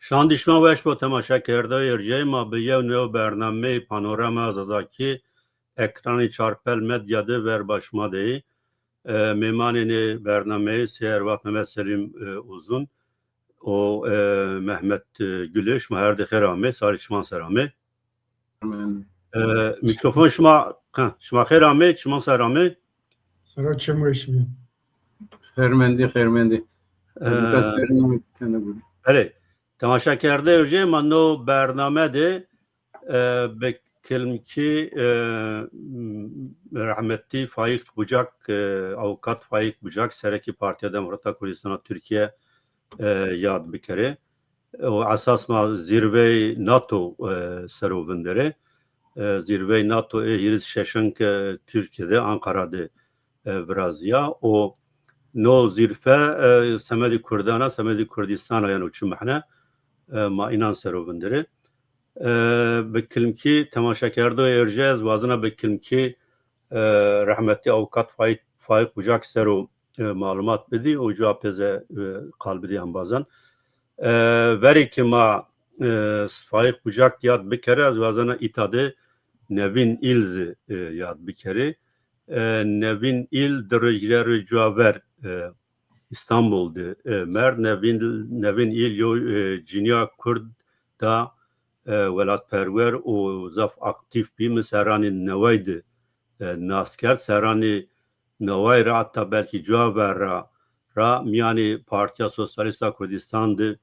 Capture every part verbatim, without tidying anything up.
Şandî şima weş bo temaşekerdoyê erjeyê ma, bi yew new bernameyê Panorama Zazakî ekranê Çarpel Medya de ver ba şima de yê. E, mêmanê nê bernameyê Sêr Ervat Mehmet Selîm, e, Uzun û, e, Mehmet, e, Gulê, şima her di xêr amê, sarê şima ser amê. E, mîkrofon şima, ha, şima xêr amê, çiman ser amê. Sera çim weş bî. Xêr mendî, xêr mendî. E, Belê, temaşekerdeyê erjeyê ma no bername de, e, bi kilmkî, e, rehmetî Faîq Bucak, e, avukat Faîq Bucak, serekî Partîya Demokrata Kurdîstana Tirkîye, e, yad bikerê. O esas ma zîrveyê nato, e, ser o vinderê. E, zîrveyê nato ê hîris şeşin ke Tirkîye de, Ankara de, e, virazîya. O no zîrfe, e, semedê Kurdan a, semedê Kurdîstan a, yanî o çi mehne, e, ma înan ser o vinderê. E, bi kilmkî temaşekerdoyê erjeyê ez wazena bi kilmkî, e, rehmetî avukat Faîq, Faîq Bucak ser o e, malumat bidî û cewabê ze, e, qal bidî embazan. E, verê ke ma, e, Faîq Bucak yad bikerê, ez wazena îta de Nevîn Îl zî, e, yad bikerê. E, Nevîn Îl di roj hîrê roj cuwa ver, e, Îstanbul de, e, merd. Nevîn, Nevîn Îl yo, e, cinîya Kurd da, e, welatperwer û zaf aktîf bî. Mi serranê neway de, e, nas kerd. Serranê neway ra heta belkî cuwa ver ra, ra mîyanê Partîya Sosyalîst a Kurdîstan de,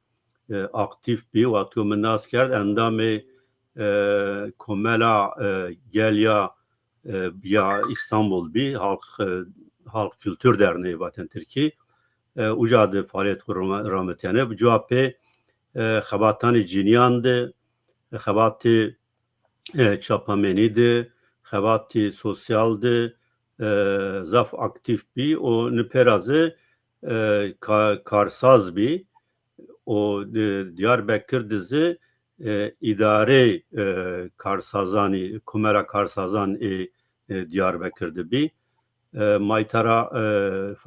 e, aktîf bî. Wexto mi nas kerd, endamê, e, Komela, e, Gelya, e, ya Îstanbul bî, Halk, e, Halk Kültür Derneği vaten Tirkî. E, uca de faalîyet xwu rama-, ramitîyane. Bi cuwa pê, e, xebatanê cinîyan de, e, xebatê, e, çapamenî de, xebatê sosyal de, e, zaf aktîf bî û ni pêra zî, e, ka-, karsaz bî û di-, Diyarbekir de zî, e, îdarê, e, karsazanî, Komera Karsazan ê, e, Diyarbekir de bî. E, ma îta ra, e,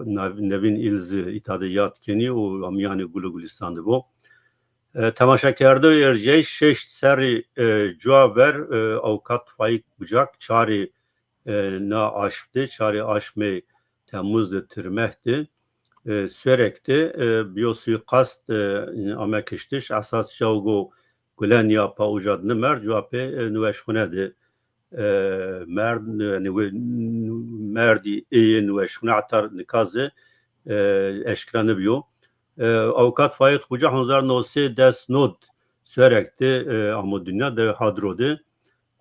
Nav-, Nevîn Îl zî îta de yad kenî û a mîyanê gul û gulîstan de bo. E, temaşekerdoyê erjeyê, şeşt serrî, e, cuwa ver, e, avukat Faîq Bucak çarê, e, na aşm de, çarê aşmê Temmuz de, Tirmeh de, e, Swerek de, e, bîyo suîqast, e, ame kiştiş. Esas cawo go Gulen ya pa uca de nimerd, cuwa pê, e, niweşxune de, e, merd, e, niwe-, merdî êyê niweşxune heta nika zî, e, eşkera nibîyo. E, avukat Faîq Bucak hezar new sey des nod Swerek de, e, amo dinya, de Hadro de,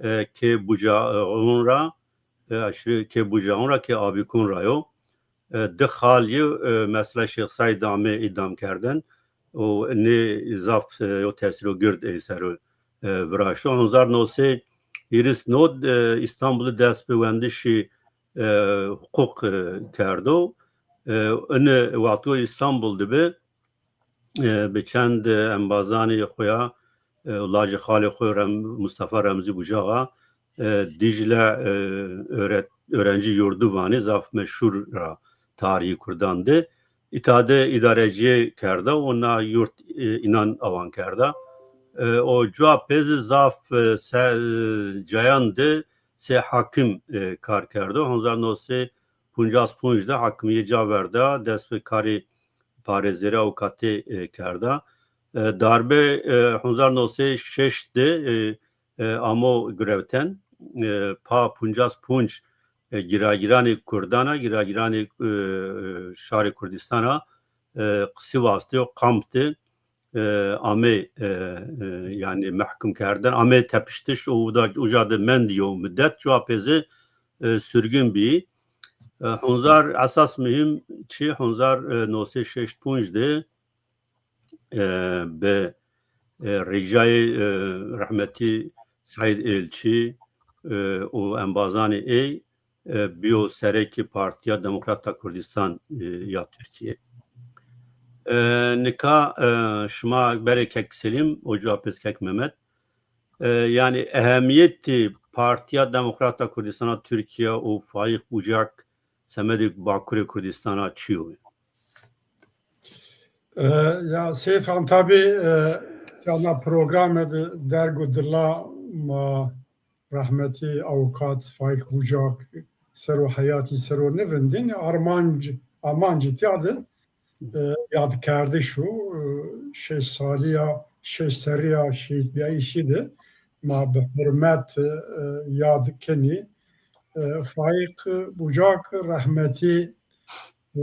e, kê Bucakon ra, e, aşîrê kê Bucakon ra, kê Abîkon ra yo. E, di xal yi, e, mesela Şêx Seîd ame îdam kerden û nê zaf, e, yo tesîro gird ey ser o, e, viraşto. Hezar new sey hîris nod, e, Îstanbul de dest bi wendişî, e, huqûq, e, kerdo. E, ini wexto Îstanbul de bi, e, bi çend, e, embazanê xo ya, e, lajê xalê xo Rem-, Mustafa Remzî Bucax a, e, Dîcle, e, öğret-, öğrenci yurdu vanê, zaf meşhur ra tarîhî kurdan de. Îta de îdarecîye kerda û na yurt, e, înan awan kerda. E, o cuwa pê zî zaf, e, se-, e, cayan de sey hakim, e, kar kerdo. Hezar new sey poncas ponc de hakimîye ca verda, dest bi karê parêzerî, avukatê, e, kerda. E, darbe, e, hezar new sey şeşt de, e, e, amo girewten, e, pa poncas ponc, e, gîragîranê kurdan a, gîragîranê, e, şarê Kurdîstan a, e, Sîvas de yo kamp de, e, amê, e, e, yanî mehkum kerden, amê tepiştiş û uda, uca de mendî yo mudet, cuwa pê zî, e, surgun bî. E, hezar esas muhîm çî, hezar, e, new sey şeşt ponc de, e, bi, e, rîcayê, e, rehmetî Seîd Êlçî, e, û embazanê ey, e, bîyo serekî Partîya Demokrat a Kurdîstan, e, ya Tirkîye. E, nika, e, şima berê kek Selîm, o cuwa pê zî kek Memed. E, yanî ehemîyetê Partîya Demokrat a Kurdîstan a Tirkîye û Faîq Bucak semedê Bakurê Kurdîstan a çi yo? E, ya Seyîd Xan, tabî, e, Ya na programe de derg û dila ma rehmetî avukat Faîq Bucak ser o heyatî ser o nivindîn, armanc, amancî tîya de, e, yadkerdiş û, e, şeş salîya, şeş serrîya şehîdbîyayîşî de ma bi hurmet, e, yad kenî. E, Faîq Bucak rehmetî, e,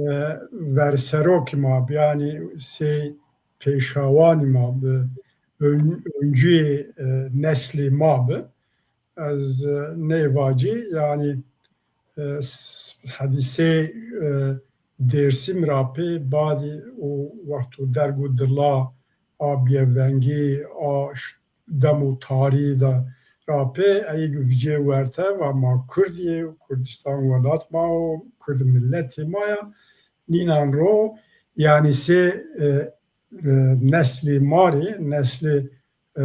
verserokî ma bi, yanî sey pêşawanî ma bi, ön-, öncüyê, e, neslê ma bi. Ez, e, ney vacî, yanî, e, s-, hedîsê, e, Dêrsim ra pê badî û wexto derg û dila a bêvengî a ş-, dem û tarî de ra pê eyî vijê werte va ma Kurd yê, Kurdistan welat ma o, Kurd miletê ma ya. Nînan ro, yanî sê, e, e, neslê ma rê, neslê, e,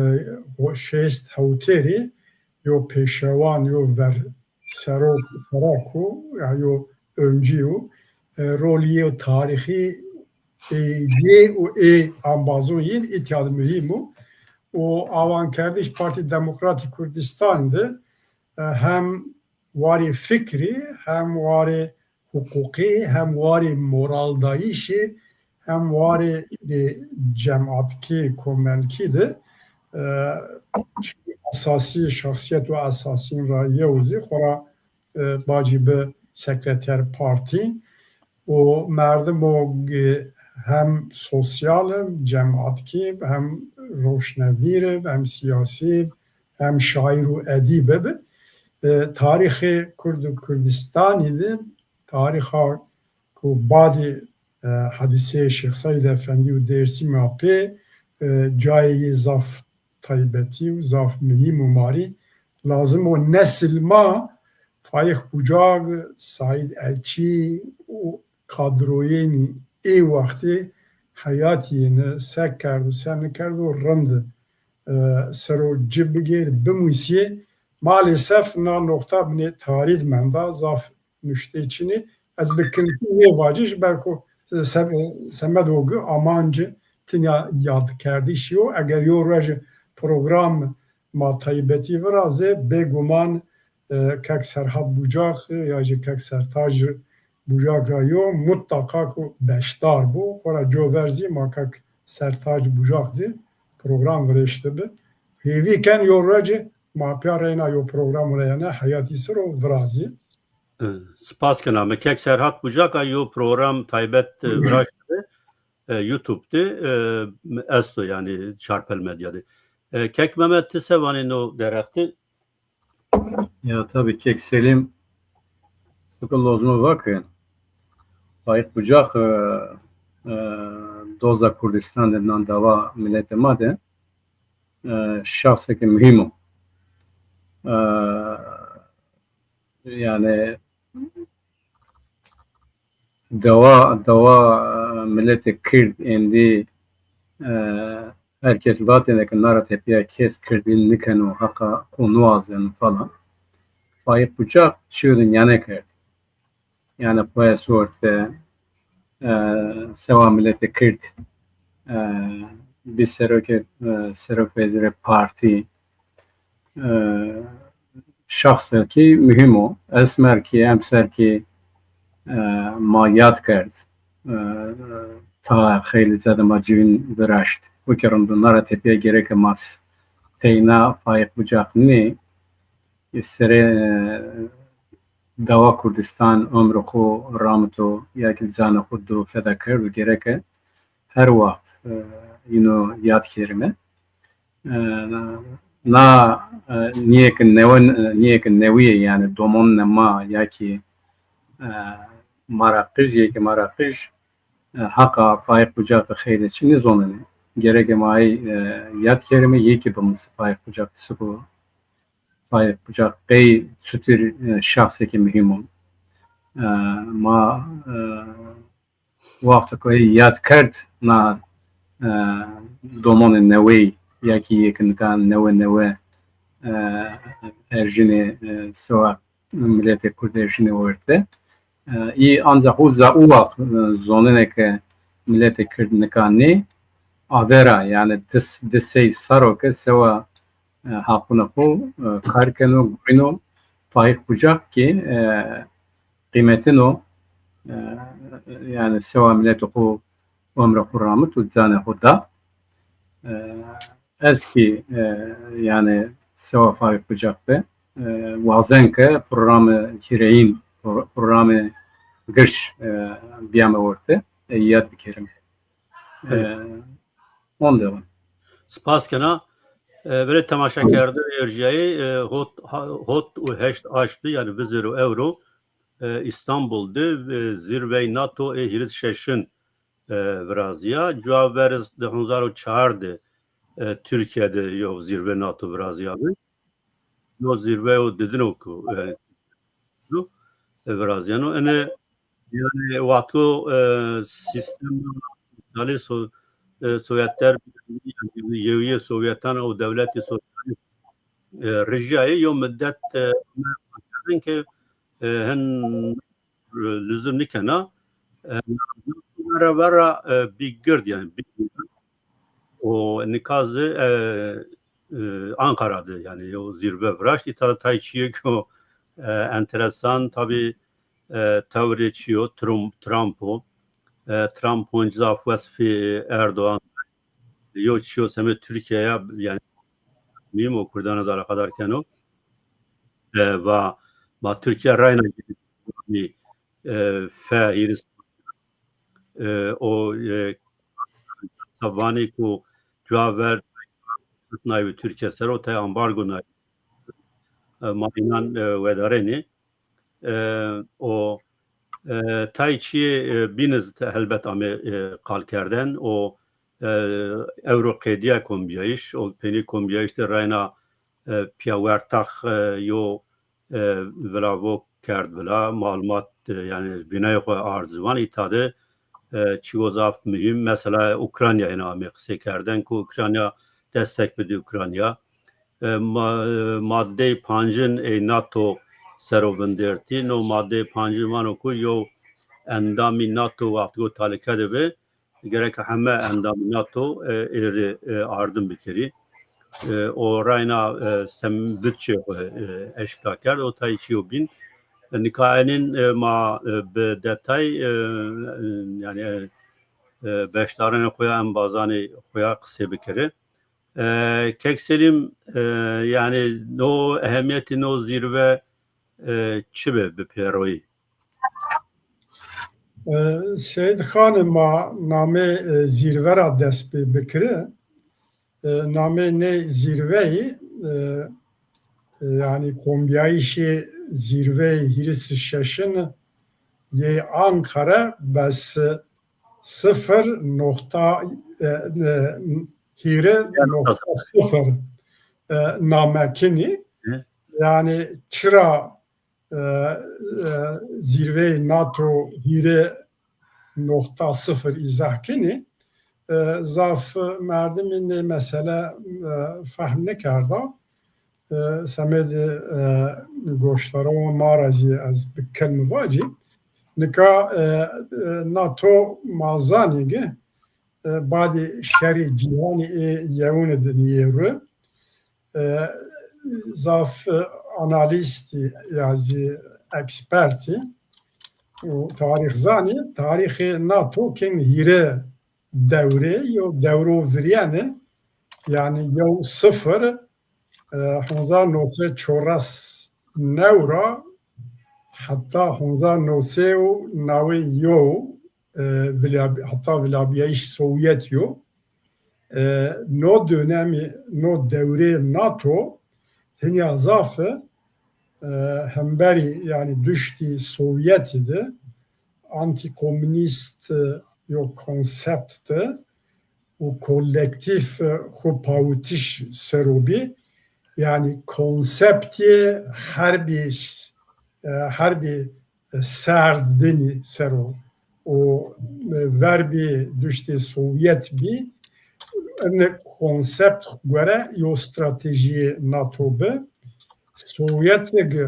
ho-, şêst hewtê rê yo pêşewan, yo ver serok, serok o, ya yo öncü yo, e, rolî yo tarîxî, e, yê û ê ambazon yin îtya de muhîm o. Û awankerdiş Partî Demokratîk Kurdistan de, e, hem warê fikrî, hem warê huqûqî, hem warê moraldayîşî, hem warê, e, cematkî, komelkî de, e, esasî, şexsîyet û esasîn ra yew zî xora, e, bacî bi sekreter partî û merdimo, e, hem sosyal ib, cematkî ib, hem roşnevîr ib, hem sîyasî ib, hem şaîr û edîb ib. E, tarîxê Kurd û Kurdistanî de tarîxa ku badî, e, hedîseyê Şêx Seîd Efendî û Dêrsimî ya pê, e, cayê yê zaf taybetî û zaf muhîm û ma rî lazim o nesil ma Faîq Bucak, Saîd Elçî û kadroyênî ê wextê heyatî yêne se kerdo, se nikerdo rind, e, ser o ci bigêr, bimûsîyê. Malêsef na noqta binê tarî de menda, zaf nuştê çinê. Ez bi kinkî nêvacî, ji ber ku, e, se-, semedo gi amanc tinya yadkerdişî yo. Eger yo roj program ma taybetî virazê, bêguman, e, kek Serhat Bucak ya jî kek Sertac Bucak ra yo mutlaka ku beşdar bo. Xora cover zî ma kek Sertac Bucak de program virêştibi. Hêvî ken yo roj ma pîya reyna yo program reyene heyatî ser o virazî. E, spas kena. Mi kek Serhat Bucak a yo program taybet, e, viraştibi. E, YouTube de, e, esto, yanî Çarpel Medya de. E, kek Mehmet, ti se vanê no derheq de? Ya tabii, kek Selîm, seke lozim o vake, Faîq Bucak, e, e, doza Kurdistan de, nan dawa miletê ma de, e, şexseke muhîm o. E, yanî dewa, dewa, e, miletê Kird êndî, e, her kes vatêne ke na ra tepîya kes Kirdî nikeno, heqa xo niwazeno falan. Faîq Bucak çîyo de nîyane kerd. Yanî xo est orte, e, sewa miletê Kird, e, bî serokê, e, serok wezîrê partî, e, şexsekî muhîm o. Esmer kî, emser kî, e, ma yad kerd. E, ta xeylê zede ma civîn viraşt. Wekî rind o, na ra tepîya gereke ma s-, teyna Faîq Bucak nê, serê, e, dawa Kurdistan omrê xo ramito, ya kî canê xo do, feda kerd û gereke her wext, e, yîno yad kerîme. E, na, e, nîyê ke newe, nîyê ke newî yê, yanî domonunê ma ya kî, e, ma ra qij, yê ke ma ra qij, e, heqa Faîq Bucak de xeylê çinê zonenê. Gereke ma ey, e, yad kerîme, yê kî bimisê Faîq Bucak de siko Faîq Bucak qey çutir, e, şexsekî muhîm o. E, ma, e, wexto ke ey yad kerd na, e, domonê neweyî ya kî yê ke nika newe newe, e, erjinê, e, sewa miletê Kurd erjinê werte. E, î ancax uza u wext, e, zonenê ke miletê Kird nika nê, ave ra, yanî di, di sey serr o ke sewa, e, haqûnê xo, e, kar keno, gurîno. Faîq Bucak kî, e, qîmetîno, e, yanî sewa miletê xo omrê xo ramit û canê xo da. E, ez kî, e, yanî sewa Faîq Bucak be, e, wazen ke programê hîrêyin, pro-, programê giş, e, bîyame orte, e, yad bikerîme. E, Evet. Onde. Spas kena. E, belê temaşekerdoxê erjîyayî, e, hot, ha-, hot û heşt aştî, yanî vizêro ewro, e, Îstanbul de, e, zîrvey nato ê hîris şeşin, e, virazîya. Cuwa ver iz di hezar û çar de, e, Tirkîye de yew zîrve nato virazîyabi. No zîrveyo didin o ku, e, e, virazîyeno. Ene, yanî, wexto, e, sîstema sosyalî so-, e, Sovyetler Birliği, yanî, Yewîyê Sovyetan û dewletê sosyalîst, e, rijîyayê, yew midet, e, kerdin ke, e, hin luzim nîkena. E, vera vera, e, bî gird, yanî bî gird. O nika zî, e, e, Ankara de, yanî yew zîrve viraşt. Îta de tay çîyêko, e, enteresan, tabî, e, tewrê çîyo, Trump, Trump o. E, Trump o zaf wesfê Erdoğan. Yew çîyo semê Tirkîye ya, yanî muhîm o, kurdan ez alaqadar keno. E, va ma Tirkîye reyna e, fe hîris, e, o, e, vanê ku cuwa ver naybi Tirkîye ser o, tay ambargo nay, e, ma înan, e, wedarenê. E, o, e, tay çîyê, e, bîn iz helbet ame, e, qal kerden. O, e, ewro qedîya kombîyayîş, o peynî kombîyayîş de reyna, e, pîya wertax, e, yo, e, vilavo kerd vila, malumat, e, yanî vînayê xo ard ziwan. Îta de, e, çîyo zaf muhîm, mesela Ukrayna, yanî ame qiseykerden ku Ukrayna destek bidî Ukrayna. E, ma-, e, madeyê pancin ê nato ser o vindertî. No madeyê pancin vano ku yew endamî nato wextî ku talike de bi, gerek heme endamê nato, e, ê rê, e, ardim bikerî. E, o reyna, e, sem budçe xo, e, eşkera kerd, o tay çîyo bîn. E, nika enîn, e, ma, e, bi detay, e, e, yanî, e, e, beşdaranê xo ya, embazanê xo ya qisê bikerê. E, Kek Selîm, e, yanî no ehemîyetê no zîrve, e, çi bi, bi pêroyî? E, Seyîd Xanê, ma namê, e, zîrve ra dest pê bikirî. E, namê nê zîrveyî, e, e, yanî kombîyayîşê zîrveyê hîris şeşin yê Ankara bes sifir noxta, e, e, hîrê noxta sifir, e, name kinî. Yanî çira, e, e, zîrveyê nato hîrê noxta sifir îzah kinî. E, zaf merdimî nê mesele, e, fehm nêkerda. E, semedê, e, goşdaran ma ra zî ez bi kelmî vacî. Nika, e, e, nato ma zanî ki, e, badê şerê cîhanî ê yewine de nîyê ru. E, zaf, e, analîstî ya zî ekspertî û tarîxzanî, tarîxê nato kên hîrê dewrê, yo dewro virîyene, yanî yew sifir, e, hezar no sey çewres new ra heta hezar no sey û newey yew, e, vila-, heta vilabîyayîş Sovyet yo. E, no dönemî, no dewrê nato hinya zaf, e, hemberî, yanî duştî Sovyetî de antîkomunîst, e, yo konsept de û kolektîf, e, xopawitiş ser o bî. Yanî konseptê herbî, e, herbî, e, serd dinî ser o. O, e, ver bî duştê Sovyet bî. Ene konsept gore yo stratejîyê nato bi. Sovyetê gi,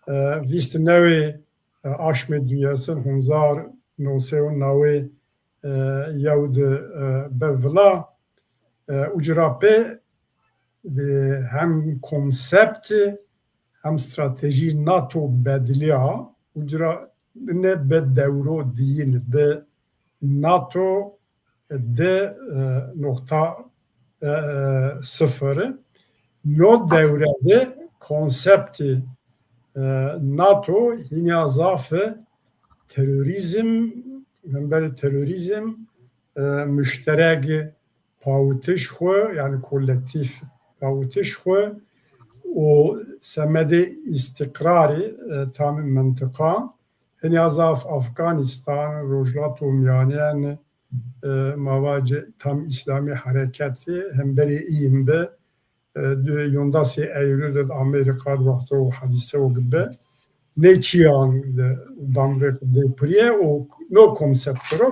e, vîst û newê, e, aşmê duyesin, hezar no sey û newey e, yew di, e, bi vila, e, ucra pê, e, hem konseptî hem stratejî NATO bedilîya, ucra ne bi dewro diyîn, bi NATO di, e, noqta, e, e, sifir. No dewre de konseptî, e, NATO hînîya zaf, e, terorîzm, hemberî terorîzm, e, muşterek pawitiş xwu, yanî kolektîf pawitiş xwu û semedê îstîqrarî, e, tam mintiqa, hînîya zaf Afganîstan, Rojhilata Mîyanên, e, ma vacî tam îslamî hereketî hemberî îyin bi, e, di, yondasê Eylûl de Amerîka di wexto û hedîse o gibi nê çîyan de damrêk dê piriye û no konsept sero.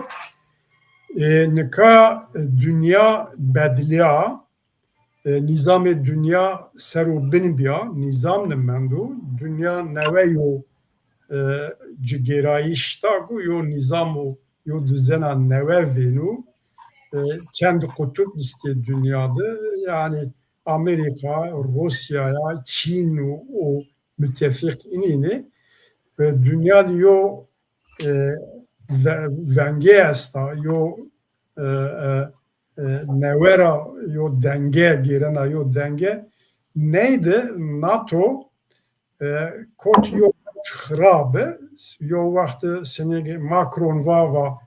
E, nika, e, dinya bedilîya, e, nîzamê dinya ser û bin bîya, nîzam nimendo, dinya newe yo, e, cigêrayîş da ku yo nîzam û yo dizena newe vêno, e, çend qutub istê dinya de, yanî Amerîka, Rûsyaya, Çîn û, û mutefîq înî nê, e, dinya de yo, e, ve-, vengê esta, yo, e, e, e, newe ra yo denge, gêrena yo denge, neydi NATO, e, kot yo xirabe, yo wexti senî Macron va, va,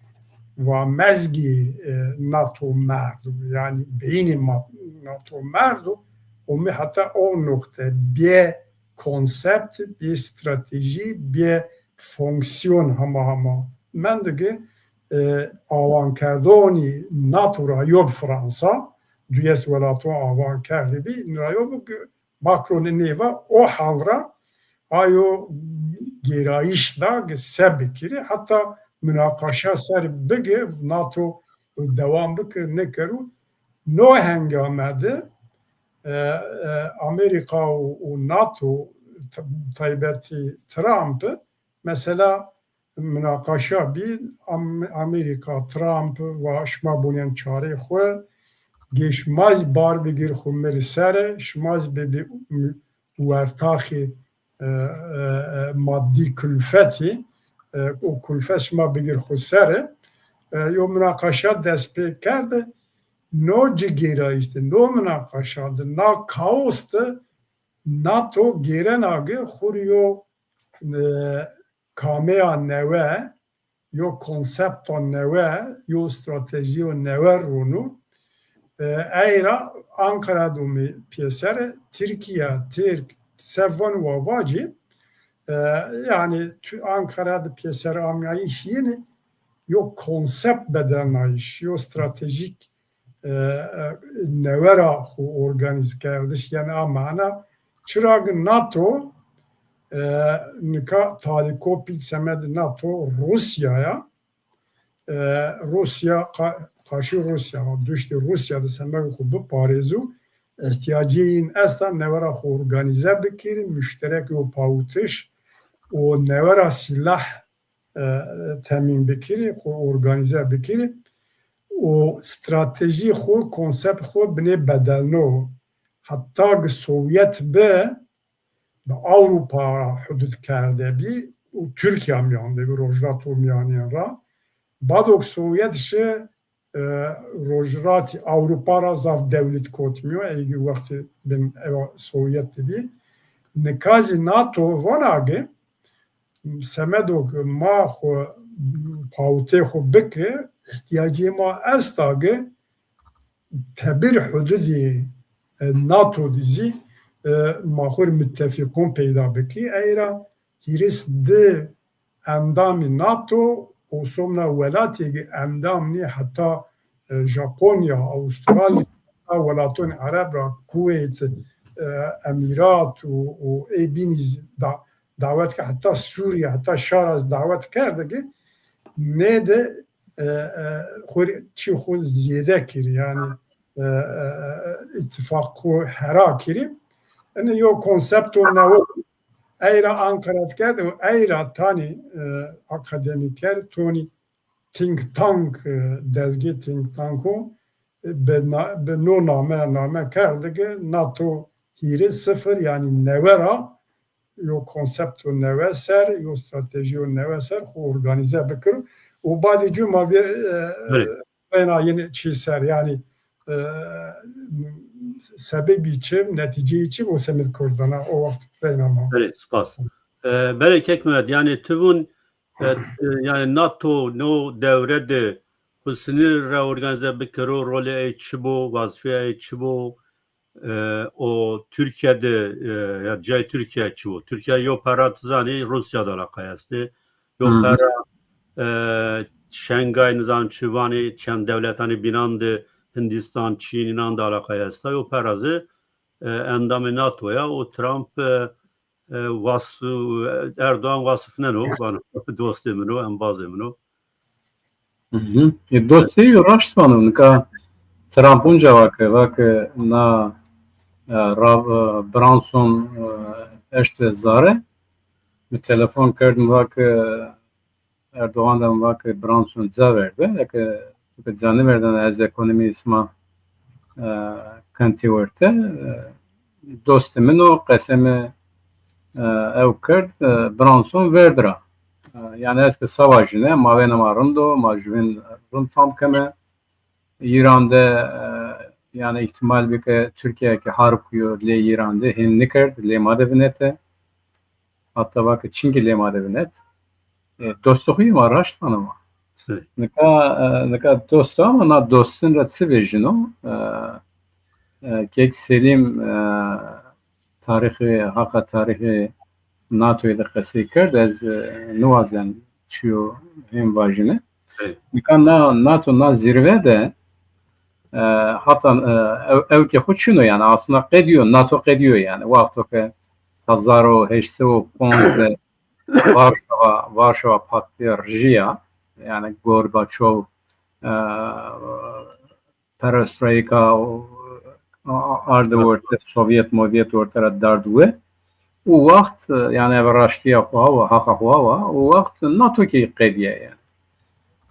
va mezgî, e, NATO merdo, yanî beyînî ma-, NATO merdo, û mi heta o noqte bê konsept, bê stratejî, bê fonksiyon hema hema mendige, e, awankerdonî NATO ra yo bi Fransa, duyes welaton awan kerdibî, ra yo bi Macronî nêva o hal ra ayo gêrayîş da ki se bikiri, heta munaqaşa ser bigi NATO dewam bikir, nekeru. No hengame de, e, e, Amerîka û, û NATO, t-, taybetî Trump, mesela, munaqaşa bî, Am-, Amerîka, Trump va şima bonîyen çarê xwu, gê şima zî bar bigir xwu mi rê ser, şima zî bibî wertaxê, e, e, e, maddî kulfetî, e, o kulfet şima bigir xwu ser. E, yo munaqaşa dest pê kerde, no cigêrayîş de, no munaqaşa de, na kaos de NATO gêrena ki xwu rê yo, e, kameya newe, yo konsepta newe, yo stratejîyo newe rono. E, ey ra Ankara do mi pêser, Tirkîya, Tirk, se vanî wa vacî, e, yanî tu-, Ankara de pêser amnayîş yînî, yo konsept bedelnayîş, yo stratejîk e, e, newe ra xwu organîz kerdiş, yanî a mana. Çira ki NATO, e, nika talîko pîl semedê NATO Rûsya ya. E, Rûsya, qa-, qaşî Rûsya, duştê Rûsya de semedê xwu biparêzu, îhtîyacê yin esta newe ra xwu organîze bikirî, muşterek yo pawitiş û newe ra sîlah e, temîn bikirî, xwu organîze bikirî û stratejî xwu, konsept xwu binê bedelno. Heta ki Sovyet bi, bi Ewropa ra hudud kerde bî û Tirkîya mîyan de bî, Rojhilata Mîyanên ra. Bado ki Sovyet şi, e, Rojhilatî Ewropa ra zaf dewlet kotmîyo, ey ki wextê bin ewa Sovyet de bî. Nika zî NATO vana ki, semedo ki ma xwu, pawitê xwu biki, îhtîyacê ma esta ki tebir hududî, e, NATO de zî, e, ma xwu rê mutefîqon peyda bikî. Ey ra hîris di endamî NATO û somna welatê ki endam nî, heta, e, Japonya, Avustralya, heta welatonê Ereb ra, Kuweyt, e, Emîrat û, û ê bînî zî da-, dawet ke, heta Sûrîye, heta Şara zî dawet kerde ki nê de, e, e, xwu rê çî xwu zêde kirî, yanî, e, e, e, îtîfaq xwu hera kirî. Ene yo konsepto newe ey ra Ankara dikerde û ey ra tanî, e, akademîker tonî think tank, e, dezgê think tanko, e, bi na-, bi no name, name kerde ke NATO hîrê sifir, yanî newe ra yo konsepto newe ser, yo stratejiyo newe ser xo organîze bikir. Û badê cû ma vê, e, Belê. Reyna yeni çi ser, yanî, e, sebebî çi, netîceyî çi bo semêd Kurdan a, o waxt reyna ma. Belê, spas. E, belê kek Mehmet, yanî ti vûn, e, e, yanî NATO no dewre de xwu sinîr reorganize bikero, rolê ey çi bo, wazifeya ey çi bo, e, o Türkiye de, e, ya cayê Türkiye çi bo? Türkiye yo pera ti zanî Rusya de alaqayê estê. Yo Hı hı. pera, e, Şengay nizam çi vanê, çend dewletanê bînan de Hindistan, Çîn înan de alaqayê esta. Yo pera zî, e, endamê NATO ya. O Trump, e, e, wasf-, Erdoğan wasifneno, vano, dostê min o, embazê min o. Hı hı. E, dostê yo raşt vano, nika Trump unca va ke, va ke na, e, ra-, e, Branson, e, eşte zare, mi telefon kerd, mi va ke, Erdoğan de mi va ke Branson ca verde, eke tu ke ca nêverdena ez ekonomî sima, e, kentî werte, e, dostê min o, qesê mi, e, ew kerd, e, Branson verd ra. E, yanî ez ke sa vajîne, mavêna ma rind o, ma juvên rind fam keme. Îran de, e, yanî îhtîmal bi ke Tirkîya ke harb kuyo lê Îran de hên nikerd, lê ma de vinete. Hatta va ke çinkî lê ma de vinet. E, dostê xo yê ma raşt vano ma. Hı. Nika, e, nika dost o ama na dostin ra çi vejîno? E, e, kek Selîm, e, tarîxê, haqa tarîxê NATOyî de qesey kerd, ez, e, niwazen çîyo hên vajîne. Evet. Nika na NATO na zirve de, e, hata, e, ew, ewkê xo çin o yanî, aslında qedîyo, NATO qedîyo yanî. Wexto ke hezar û heşt sey û ponzdeh Varşova, Varşova Paktî rijîya, yanî Gorbaçov, e, perestroîka û a-, a-, ardi werte, Sovyet moviyet werte ra dard we. O waxt, e, yanî eve raştîya xo wa, haqa xo wa, o waxt NATO kî qedîya yanî.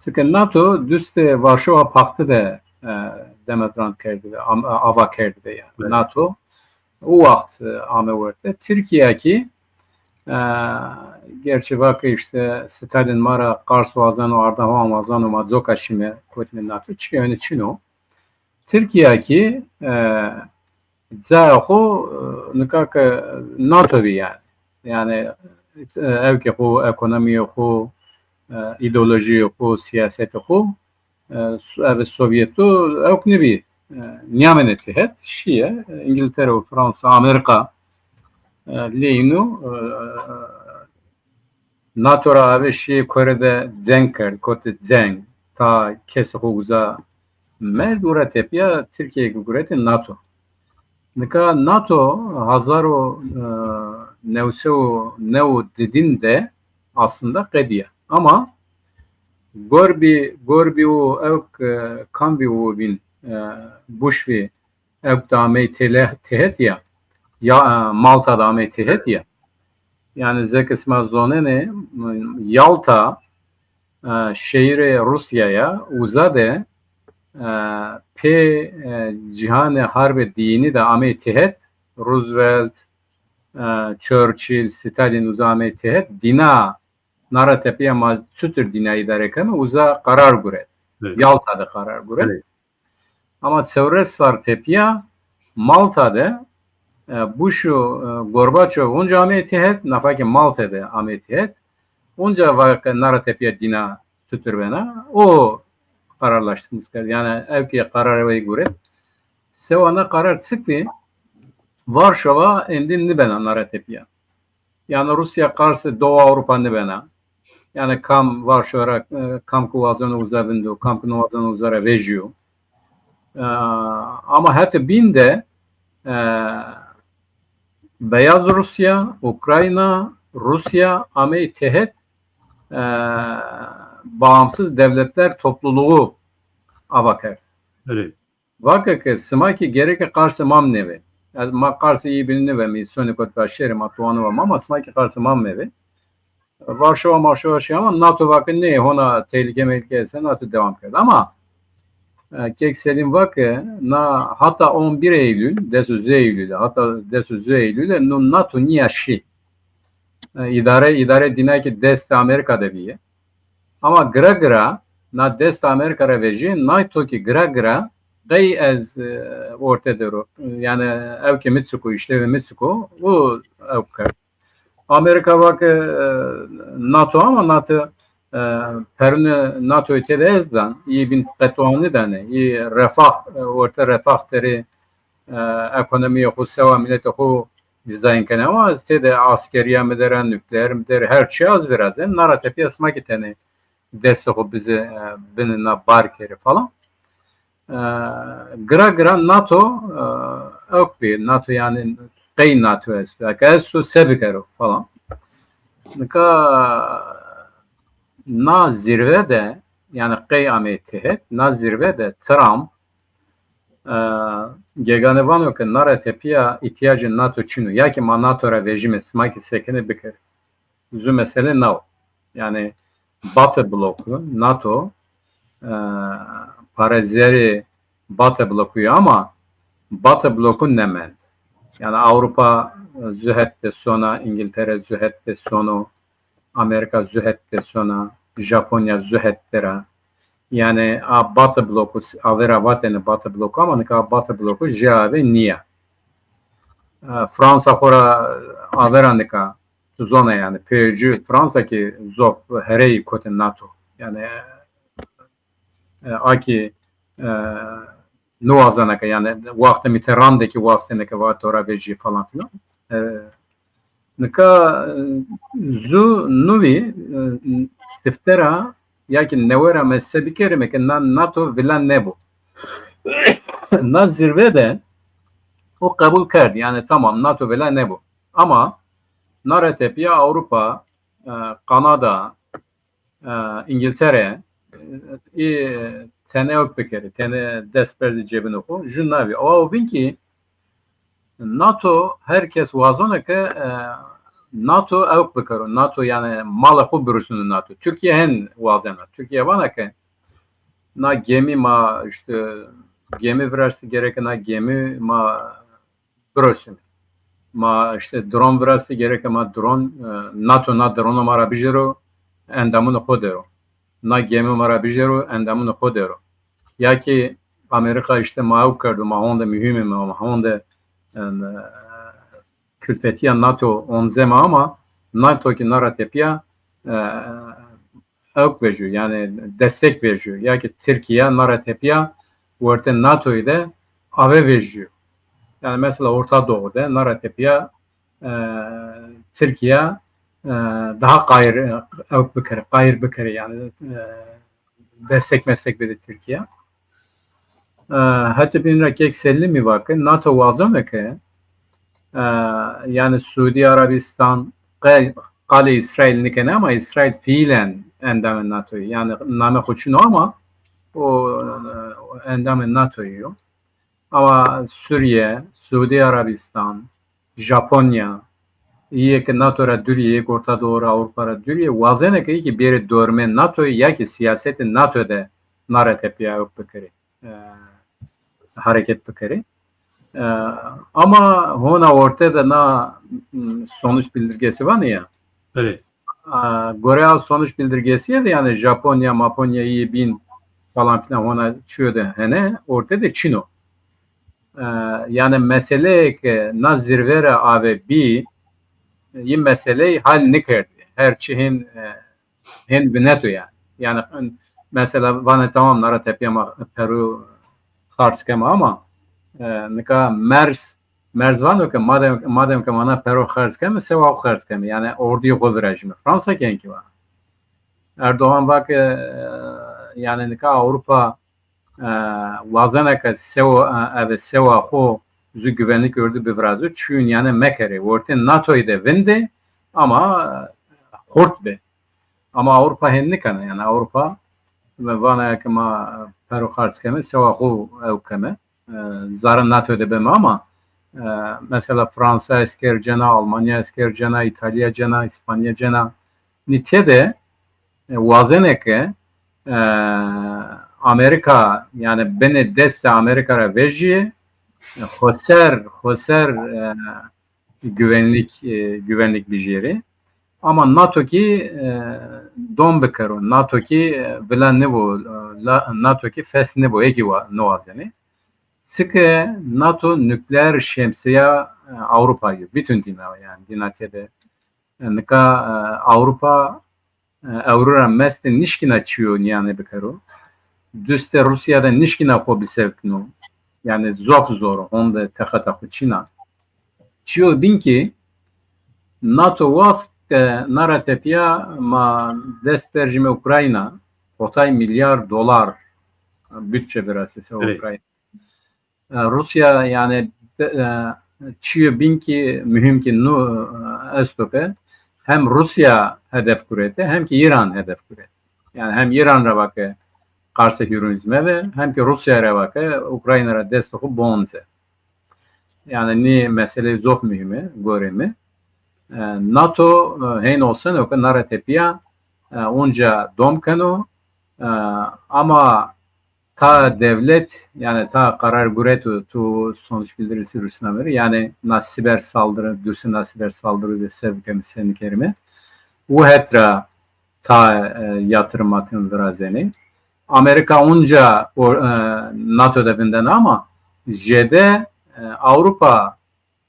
Çike NATO dustê Varşova Paktî de, e, demetrand kerdî, am-, ava kerdî yanî. Evet. NATO o waxt, e, ame werte. Tirkîya kî, e, gerçi va ke îşte Stalin ma ra Qars wazeno, Ardahan wazeno, ma coka şîme kotîme NATO. Çike ene çin o. Tirkîya kî, e, cayê xo, e, nika ke NATO bî yanî. Yanî, e, ewkê xo, ekonomîyê xo, e, îdeolojîyê xo, sîyasetê xo, e, so-, eve Sovyet o ewk nêbî. E, nîyamêne têhet, şîye. E, Îngiltere û Fransa, Amerîka, e, lê îno, e, NATO ra ave şîyê Kore de ceng kerd, kotê ceng. Ta kesê xo uza merd, û ra tepîya Tirkîye kî guretê NATO. Nika NATO hezar û, e, new sey û new û didin de aslında qedîya. Ama gorbî, gorbî û ewk, e, kam bî û bîn, e, Bush bî, ewk de amey têle-, têhet ya. Ya, e, Malta de amey têhet ya. Yanî zeke sima zonenê, Yalta, e, şehîrê Rûsya ya, uza de, e, pê, e, cîhanê harbê diyinî de amey têhet, Roosevelt, e, Churchill, Stalin uza amey têhet, dîna na ra tepîya ma çutir dîna îdare keme, uza qarar guret. Evet. Yalta de qarar guret. Evet. Ama çewres sar tepîya Malta de, e, Bush û, e, Gorbaçov unca ameyê têhet, nafa ke Malta de ameyê têhet, unca va ke na ra tepîya dîna çutir bena, o kararlaştırmış kerd. Yanî ewkê qararê wey guret. Sewa na qarar çik bî, Varşova êndî nêbena na ra tepîya. Yanî Rûsya qarsê Doğu Avrupa nêbena. Yanî kam Varşova ra, e, kam ki wazeno uza vindo, kam ki nêwazeno uza ra vejîyo. E, ama hetê bîn de, e, Beyaz Rusya, Ukrayna, Rûsya ameyî têhet, e, Bağımsız Devletler Topluluğu ava kerd. Belê. Va ke, ke sima kî gereke qarsê ma nêvê. Ez, ma qarsê yî bînî nêvemî, sonê kot va şêrê ma tuwanî va ma, ama sima kî qarsê ma mevê. Varşova Marşova şî ama NATO va ke nê, hona tehlîke mehlîke estê, NATO dewam kerd. Ama, e, kek Selîm va ke na hata on bir Eylül, des û zê Eylül, hata des û zê Eylül, no NATO nîya şî. E, îdare, îdare dîna kî destê Amerîka de bîye. Ama gira gira na destê Amerîka ra vejîye, NATO kî gira gira qey ez, e, orte der o. Yanî ewkê mi çik o, îşlevê mi çik o, o ewk kerd. Amerîka va ke, e, NATO ama NATO, e, perûne NATOyî têde ez dan, î bîn qetowanî danê, î refah, e, orte refah derê, e, ekonomîyê xo sewa miletê xo dîzayn kenê. Ama ez têde askerîya mi der a, nukleer mi der, her çî ez virazen. Na ra tepîya sima kî tenê destê xo bizê, e, binê na bar kerê falan. E, gira gira NATO, e, ewk bî. NATO yanî qey NATO esto? Eke esto se bikero falan. Nika na zîrve de, yanî qey ameyê têhet, na zîrve de Trump, e, gegane vano ke na ra tepîya îhtîyacê NATO çin o. Ya kî ma NATO ra vejîme, sima kî sekenê bikerê. Zu mesele na o. Yanî Batı bloku, NATO, e, parezerê Batı bloku yo ama Batı bloku nêmend. Yanî Avrupa, e, zu het de sona, Îngiltere zu het de sono, Amerîka zu het de sona, Japonya zu het der a. Yanî a Batı bloku, avera vatêne Batı bloku ama nika a Batı bloku jê ave nîya. E, Fransa xo ra avera nika, tu zona yanî, peycû Fransa kî zof hereyî kotê NATO. Yanî, e, a kî, e, niwazena ke, yanî, waxtê Mitterrand de kî wastêne ke va to ra vejî falan filan. E, nika, e, zu nuvî, e, sifte ra ya kî newe ra mi se bikerîme ke na NATO vila nêbo. Na zîrve de o qebul kerd. Yanî tamam, NATO vila nêbo. Ama na ra tepîya Avrupa, e, Kanada, e, Îngiltere, e, î tenê ewk bikerê, tenê dest berzê cebinê xo, jû navî. Awa o vîn kî NATO her kes wazeno ke, e, NATO ewk bikero. NATO yanî malê xo birusino NATO. Tirkîye hen wazena. Tirkîye vana ke na gemî ma îşte gemî viraştî, gereke na gemî ma birosîme. Ma îşte dron viraştî, gereke ma dron, e, NATO na drono ma ra bijêro, endamûnê xo der o. Na gemî ma ra bijêro, endamûnê xo der o. Ya kî Amerîka îşte ma ewk kerdo, ma honde muhîm îme, ma honde, e, kulfetîya NATO omzeme ama NATO kî na ra tepîya, e, ewk vejîyo, yanî destek vejîyo. Ya kî Tirkîya na ra tepîya wertê NATOyî de ave vejîyo. Yanî mesela Orta Doğu de na ra tepîya, e, Tirkîya, e, daha qayîr, e, ewk bikerê, qayîr bikerê, yanî, e, destek mestek bidê Tirkîya. E, hetê bîn ra kek Selîmî va ke NATO wazeno ke, e, yanî Suudî Arabîstan qe-, qalê Îsraîl nêkenê ama Îsraîl fiîlen endamê NATOyî. Yanî namê xo çin o ama o, e, endamê NATOyî yo. Ama Sûrîye, Suudî Arabîstan, Japonya, îyê ke NATO ra dûrî yê, yê ke Orta Doğu ra, Ewropa ra dûrî yê, wazenê ke î kî bêrê dormê NATOyî ya kî sîyasetê NATO de na ra tepîya ewk bikerê, e, hereket bikerê. E, ama hona orte de na, m, sonuç bildirgesi vanê ya. Belê. A, gore a sonuç bildirgesîye de, yanî Japonya, Maponya, îyê bîn falan filan hona çîyo de hene, orte de çin o. E, yanî meseleyê ke na zîrve ra ave bî, yî meseleyî hal nêkerdî. Her çî hên, e, hên vinet o yanî. Yanî, mesela vanê tamam, na ra tepîya ma pero xarc keme ama, e, nika Merz Merz vano ke madem, madem ke ma na pero xerc keme, sewa xo xerc keme. Yanî orduyê xo virajîme. Fransa kî enkî vano. Erdogan va ke, e, yanî nika Ewropa, e, wazena ke sewa, e, eve sewa xo zu güvenlik örgütü bivirazo, çîyûn yanî mekerê. Wertê NATOyî de vindê ama, e, xurt bê. Ama Ewropa hên nêkena, yanî Ewropa vana ke ma pero xerc keme, sewa xo ewk keme. E, zerrê NATO de beme ama, e, mesela Fransa esker cena, Almanya esker cena, Îtalya cena, Îspanya cena, Nî têde, e, wazenê ke, e, Amerîka, yanî binê destê Amerîka ra vejîyê, e, xoser, xoser, e, güvenlik, e, güvenlik bijêrê. Ama NATO kî, e, dom bikero. NATO kî, e, vila nivo, e, la-, NATO kî fes nivo, ê kî wa-, niwazenê. Çike NATO nukleer şemsiya, e, Ewropa yo. Bütün dîna, yanî dîna têde. E, nika, e, Ewropa, e, ewro ra meste nişkîna çîyo nîyanê bikero. Dustê Rûsya de nişkîna xo bisevkno. Yanî zof zor o, honde texeta xo çîna. Çîyo bîn kî NATO wast ke na ra tepîya ma dest berjîme Ukrayna, hotay milyar dolar budçe virasê se Ukrayna. E, Rûsya, yanî, e, çîyo bîn kî muhîm kî nu, e, esto ke hem Rûsya hedef gurete hem kî Îran hedef gurete. Yanî hem Îran ra va ke qarse hîronîzme ve hem kî Rûsya ra va ke Ukrayna ra destê xo bonze. Yanî nî meseleyê zof muhîm ê gorê mi. E, NATO, e, hên oseno ke na ra tepîya, e, onca dom keno, e, ama ta dewlet, yanî ta karar gureto, tu sonuç bildirisi rusname rê, yanî na siber saldırı, dustê na siber saldırı de se bikeme, se nikerime. U het ra ta, e, yatırım matırım virazenê. Amerîka onca o, e, NATO de vindena ama jêde, e, Ewropa,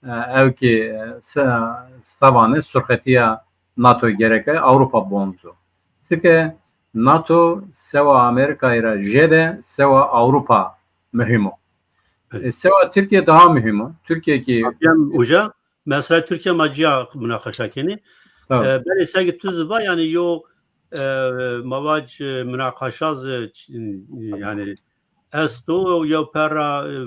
e, ew kî, e, se-, savanê surxetîya NATO gereke Ewropa bonzo. Çike NATO sewa Amerîkayî ra jêde sewa Ewropa muhîm o. E, sewa Tirkîye daha muhîm o. Tirkîye kî... Tabii, hem uca, mesela Tirkîye ma cîya munaqeşa kenî. Tabii. E, belê seke tu zî va, yanî yo, e, ma vac, e, munaqeşa zî, e, yanî esto, yew perra, e,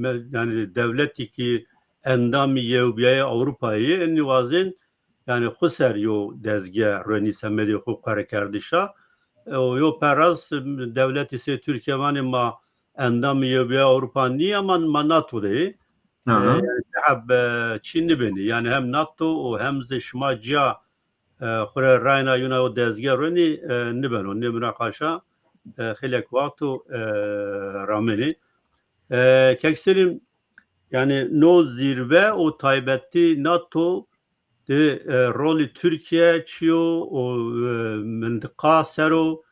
me-, yanî dewletî kî endamî Yewbîyayê Ewropayî yê, enî wazên, yanî xwu ser yo dezge ruenî semedê xwu qwerekerdişa. E, û yo perras, e, dewletî sey Tirkîye vanê ma endamî Yewbîyayê Ewropa nîyê, ma, ma NATO de yê. E, yanî ti heb, e, çî nîbenî. Yanî hem NATO û hem zî şima cîya, e, xwu rê rayna yuna yo dezge ruenî, e, nîbeno. Nê munaqeşa, e, xeylek wext o, e, ramenê. E, Kek Selîm, yanî no zîrve û taybetî NATO de, e, rolî Tirkîye çi yo û, e, mintiqa ser o,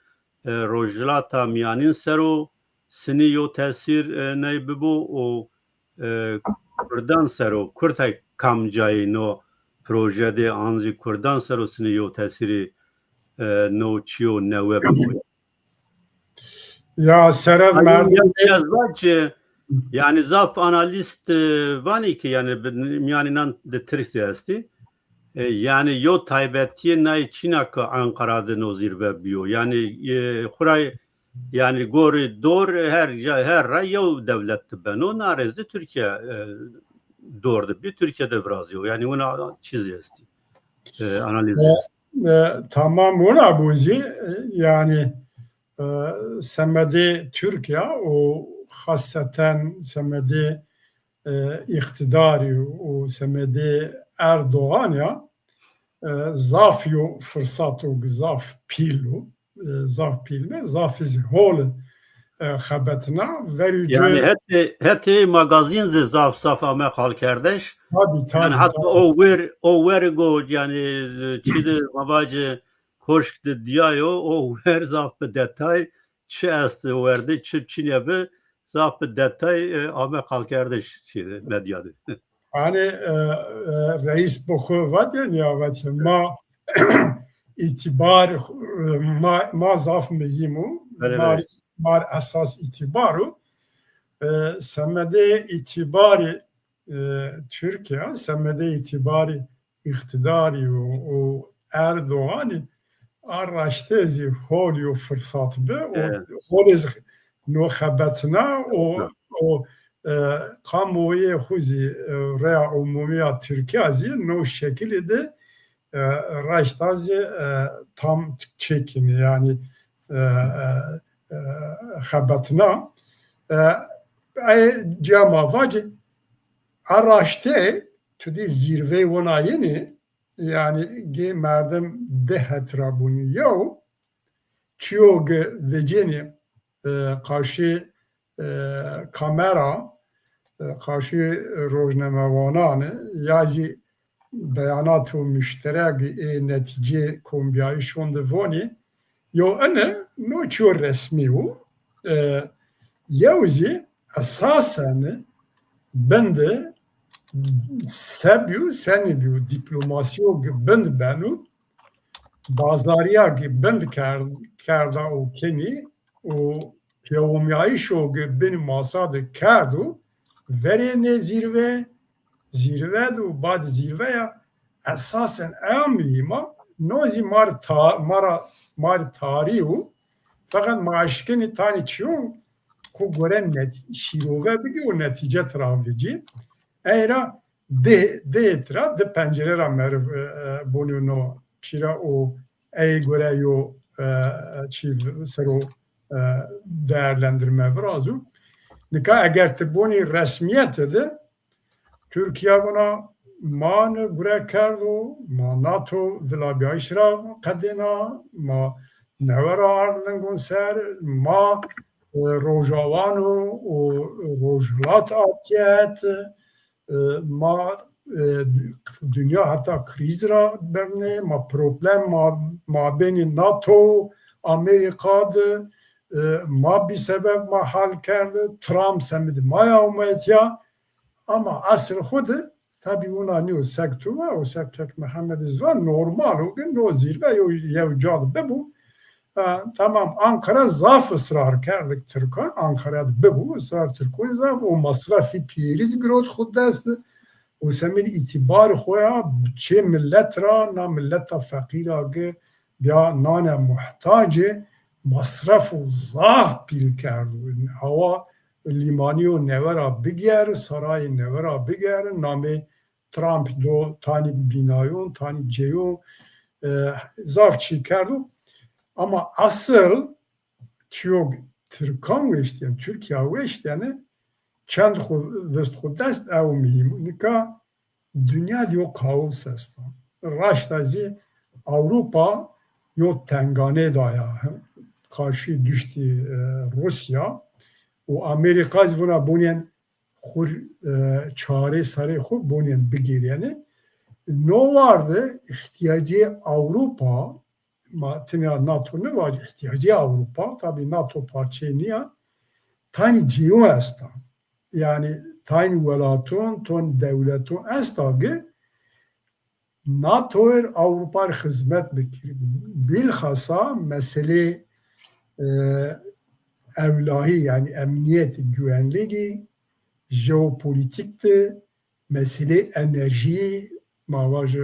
e, Rojhilata Mîyanîn ser o, sinî yo tesîr, e, ney bibo û, e, kurdan ser o, kurd kamcayî no proje de an zî kurdan ser o sinî yo tesîrî, e, no çîyo newe bibo? Ya sere merdim ya, ya zaf, e, yanî zaf analîst, e, vanî ki yanî bi-, mîyanînan de Tirk zî estî. E, yanî yo taybetîye nay çîna ke Ankara de no zîrve bîyo. Yanî, e, xuray, yanî gorî dor her ca, her ra yew dewlet de beno. Na rê zî Tirkîye, e, dor de bî, Tirkîye de virazîyo. Yanî wina çî zî estî. E, analîz zî estî. E, tamam, wina bo zî, e, yanî, e, semedê Tirkîya û xaseten semedê, e, îqtîdarî û semedê Erdogan ya, e, zaf yo firsato zaf pîl o, e, zaf pîl be, zaf zî hol, e, xebetina. Verî yanî hetê, hetê magazîn zî zaf zaf ame qalkerdiş. Tabii, tabii, yanî heta tabii. O wer, o wer go, yanî, e, çi de ma vacî, koşk de dîyayo, o wer zaf bi detay çi est o werde, çi çinê bi, zaf bi detay, e, ame qalkerdiş çî de, medya de. Hanî, e, e, reîs bi xwu vatê, nîya vatê, ma îtîbar, e, ma, ma zaf muhîm o. Belê, ma, belê. Ma esas îtîbar o. E, semedê îtîbarî, e, Tirkîya, semedê îtîbarî îqtîdarî û, û Erdoganî a raştê zî hol yo firsat bi û, evet, holê zî no xebetina û, evet, û, e, kamuoyê xwu zî, e, reya umumî ya Tirkîya zî no şekilî de, e, raşta zî, e, tam çekînî, yanî, e, e, e, xebetina. E, ey cema vacî, a raştê tu dî zîrvey wina yenî, Yanî gê merdim di het ra bûnî. Yew, çiyo gi vecênî, e, qarşî, e, kamera, e, qarşî rojnamewanan ya zî beyanato muşterek ê netîcê kombîyayîşon de vonî, yo ini, no çiyo resmî û, e, yew zî esasen bin de se bîyo, senî bîyo, dîplomasîyo gi bin de beno, bazarîya gi bin de kerd-, kerda û kenî û pêwomîyayîşo gi bin masa de kerdo, verê nê zîrve, zîrve de û bad zîrveya esasen eya muhîm a. No zî ma rê ta-, ma ra, ma rê tarî û feqet ma eşkenî tanî çiyo xo gore net-, şîrove bigî û netîce tira vecî. Ey ra di, di hêt ra, di pencere ra meriv, e, e, bonîyo no çî ra û ey gore yo, e, çî sero, e, değerlendirme virazo. Nika eger ti bonî resmîyete de Tirkîya vana ma ni gure kerdo, ma nato vilabîyayîş ra qedêna, ma newe ra ard lingon ser, ma, e, Rojavano û Rojhilat atîyet, e, ma, e, dinya heta krîz ra birnê, ma problem ma, mabênî nato û Amerîka de, e, ma bîsebeb ma hal kerde, Trump semedê ma ya ûmay tîya. Ama esil xwu de tabî wina nîyo, sek tu va û sek Tek Mehemedî zî va, normal o ke no zîrve yew, yew ca de bibo. E, tamam, Ankara zaf israr kerdik Tirkan, Ankara de bibo, israr Tirkan zaf, o masrafî pîyerî zî girot xwu dest de. Û semedê îtîbarê xo ya çê milet ra, na mileta feqîra ke bîya nane muhtacê, masrafo zaf pîl kerdo. Hawa lîmanîyo newe ra bigêr, sarayê newe ra bigêr, namê Trump do, tanî bînayon, tanî ceyon, e, zaf çî kerdo. Ama esil çiyo Tirkan weştîyen, Tirkîya weştîyene, çend xwu vist xwu dest, ew muhîm o. Nika dinya de yo kaos esta. Raşta zî Ewropa yo tenganê da ya, hem qarşî duştî, e, Rûsya û Amerîka zî vuna bonîyen xwu, e, çare serê xwu bonîyen bigêrîyenê. No war de îhtîyacê Ewropa, ma tinya nato nivacî, îhtîyacê Ewropa, tabî nato parçeyê nîya, tanî cêyon esta. Yanî tanî welaton, ton dewleton esta ke nato ir Ewropa ir xizmet bikir. Bilxasa meselê, e, ewlahî, yanî emnîyet, güvenligî, jeopolitîk de, meselê enerjî, ma vajî,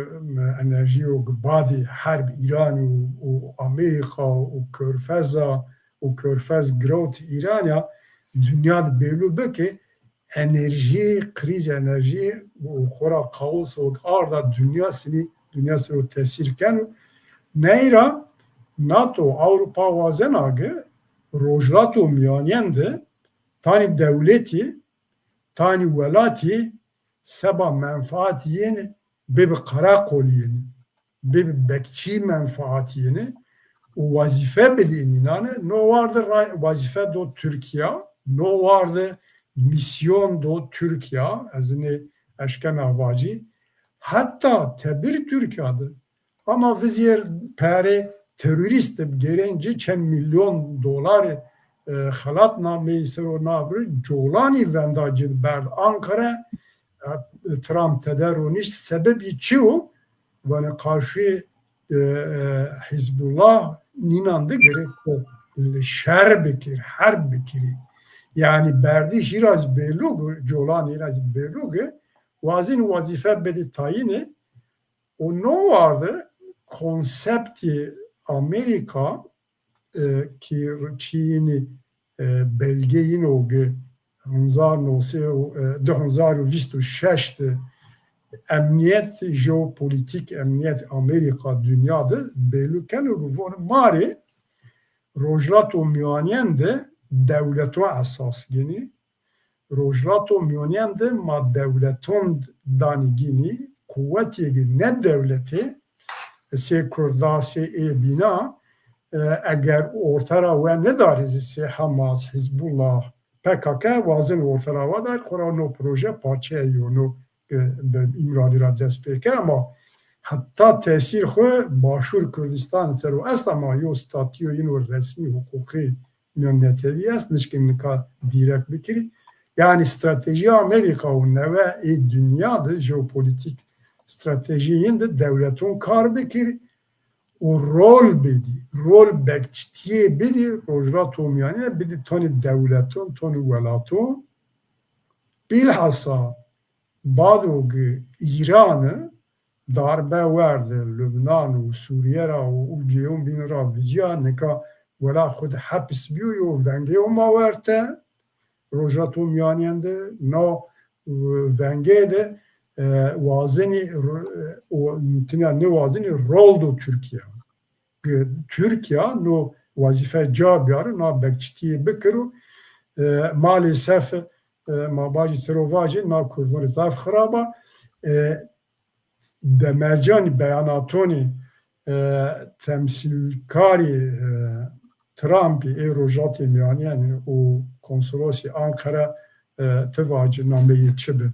enerjîyo badî herb Îran û, û Amerîka û Körfeza û Körfez girewt Îran ya, dinya de bêlû bi ke enerjî, krîz enerjî û xora kaoso arda dinya sinî, dinya sero tesîr keno. Ney ra nato, Ewropa wazena ke Rojhilata Mîyanîyen de tanî dewletî, tanî welatî seba menfaat yin bibi qereqol yin, bibi bekçî menfaat yin û wazîfe bidîn înan. No war de ra-, wazîfe do Tirkîya, no war de mîsyon do Tirkîya, ez inê eşkena vacî. Heta tebir Tirkîya de. Ama vizêr perê terorîst de gêrên ci çend milyon dolar, e, xelatnameyî ser o nabir, colanî venda ci de berd Ankara, e, Trump tede ronişt. Sebebî çi o? Vanê qarşî, e, e, Hizbullah nînan de gerek şer bikir, herb bikirî. Yanî berdîş îraz bêlûg, colan îraz bêlûg, wazîn wazîfe bidî tayînê. Û no war de konseptê Amerîka, e, ki çîyînî, e, belgeyîn o ki hezar no sey, e, di hezar û vîst û şeş de emnîyet, jeopolitîk emnîyet Amerîka dinya de belû keno ki von ma rê Rojhilata Mîyanîyen de dewleto esas gênî. Rojhilata Mîyanîyen de ma dewleton danî gînî, quwetêgî ne dewletê, sê Kurda, sê ê bîna, e, eger orte ra we nidarî zî sê Hamas, Hizbullah, P K K wazin orte ra we darî, xo ra no proje parçeyê yo, no, e, bi Îmralî ra dest pê ke, ama heta tesîr xwu Başûr Kurdistan ser o est, ama yo statûyo yino resmî, huqûqî, nênetewî est, nişkî nika dîrek bikirî. Yanî stratejîya Amerîka û newe ê dinya de jeopolîtîk stratejîyên de dewleton kar bikirî û rol bidî, rol bekçitîyê bidî, Rojhilata Mîyanî bidî tonî dewleton, tonî welaton. Bîlhasa bado gi Îrani darbe werde Lubnan û Sûrîye ra û, û cêyon bîn ra vijîya, nika wela xwu de hepis bîyo, yo vengê Homa werte, Rojhilata Mîyanîyen de, no, e, vengê de, e, wazenî, e, o, tîna nêwazenî rol do Tirkîya. Tirkîya no wezîfe ca biyaro, na bekçitîyê bikiro. E, maalesef, e, ma bacî sero vajî, na Kurdon rê zaf xirab a. E, demercanî, beyanatonî, e, temsîlkarî, e, Trumpî ê Rojatê Mîyanîyenî û konsolosî Anqara, e, ti vacî nameyê çi bi?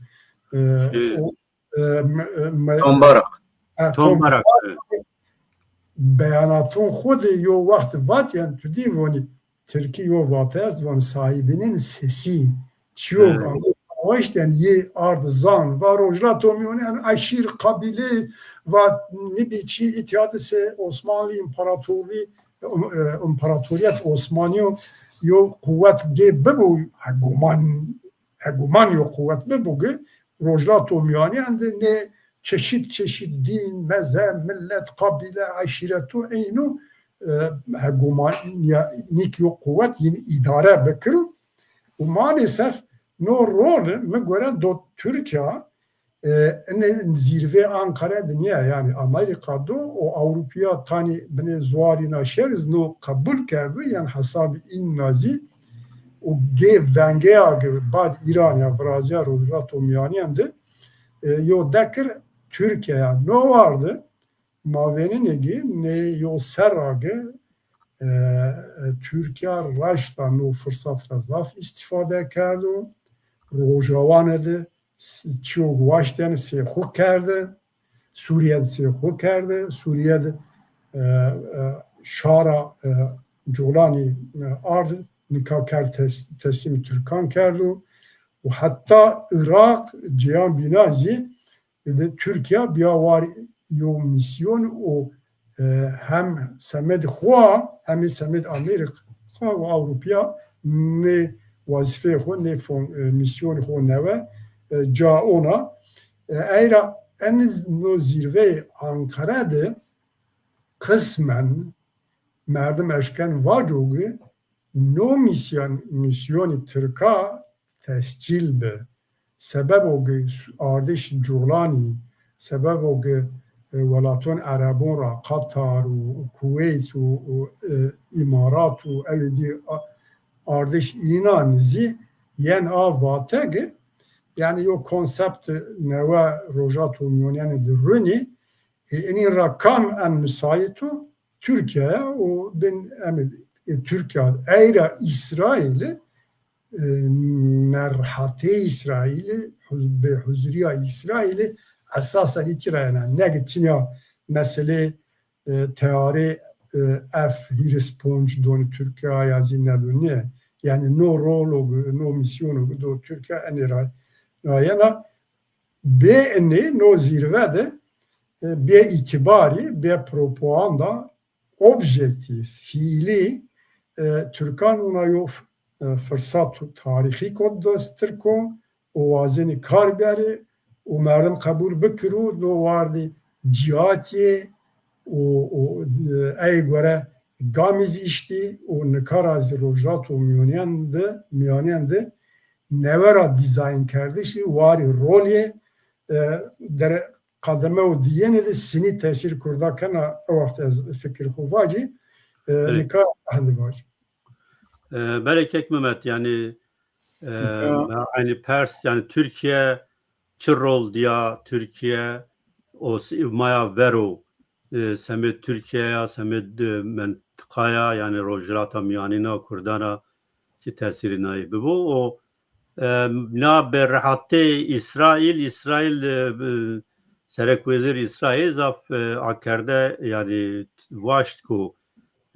E, Şey, o, e, me-, e, me-, Tom Barak. E, Tom Tom Barak, Barak. Beyanaton xwu de yo wext vat, yanî tu dî vonî, tirkî yo vate est, vonî sahibinin sesi. Çiyo, evet, Amerîka waşt, yanî yê ard zan, va Rojhilata Mîyanî, yanî eşîr, qabîle, va nibî çi, îtya de se Osmanlı İmparatorluğu, e, İmparatoriyet Osmanîyo yo quwet gê bibo, heguman heguman yo quwet bibo ki Rojhilata Mîyanîyen de nê çeşit çeşit dîn, mezheb, millet, qabîle, eşîreto, eynî no, e, hegumanîk yo quwet yin îdare bikiro. Û maalesef no rol mi gore do Tirkîya, e, ine zîrvê Anqara de nîya, yanî Amerîka do û Ewropîya tanî binê zuarîna şer iz no qebul kerdo, yanî hesabî în nazî û gê vengeya gi bad Îran ya virazîya Rojhilata Mîyanîyen de, e, yo dekir Tirkîya ya. No war de ma vênenê gi nê yo serra gi, e, e, Tirkîya raşta no firsat ra zaf îstîfade kerdo. Rojawane de s-, çîyo waştene sê xwu kerde. Sûrîye de sê xwu kerde. Sûrîye de, e, e, şara, e, Colanî, e, ard, nika kerd tes-, teslîm Tirkan kerdo. Û heta Iraq, cêyan bîna zî, de Tirkîya bîya war yo mîsyon û, e, hem semed xwu, hem semêd Amerîka û Ewropîya nê wezîfeyê xwu, nê fon-, e, mîsyonê xwu newe, e, ca ona. E, eyra eniz no zîrveyê Anqara de qismen merdim eşken vaco ki no mîsyon-, mîsyonî Tirka tescîl bi. Sebebo ki su-, ardiş Colanî, sebebo ki, e, welaton Erebon ra, Qatar û Kuweyt û, û, e, Îmarat û ewê dî a-, ardiş înan zî yen a vate ki, yanî yo konsept newe Rojhilata Mîyanîyen de runî, e, inîn ra kam en misayit o? Tirkîya ya û bin em, e, Tirkîya eyra Îsraîlî, e, nerhatê Îsraîlî, huz-, bêhuzurîya Îsraîlî esasen îtî ra yena. Ne ki tinya meselê, e, teyarê, e, F hîris ponc donî Tirkîya ya zî nedonî. Yanî no rol o, no mîsyon o do Tirkîya enê ra, ra yena. Bê inê no zîrve de, e, bê îtîbarî, bê propaganda objektîf, fiîlî, e, Tirkan wina yo f-, e, firsat tarîxî ko dest Tirko û wazenî kar bierî û merdim qebul bikiro, no wardî cîhatî û, û, e, ey gore gamî zî îştî û nika ra zî Rojhilata Mîyanîyen de, Mîyanîyen de newe ra dîzayn kerdişî, warî rolê, e, dere-, qedeme û dîyenê de sinî tesîr Kurda kena, o wext ez fikir xwu vacî, e, belê, nika hende vacî. E, belê kek Mehmet, yanî, e, nika ma-, yanî pers, yanî Tirkîye çi rol dîya, Tirkîye o s-, maya vero, e, semê Tirkîya ya, semê, e, mentiqaya, yanî Rojhilata Mîyanîn a, Kurdan a, çi tesîrî nayê bibo. O, e, na bi rehatê Îsraîl, Îsraîl, e, e, serekwezîr Îsraîl zaf, e, akerde, yanî waşt ku,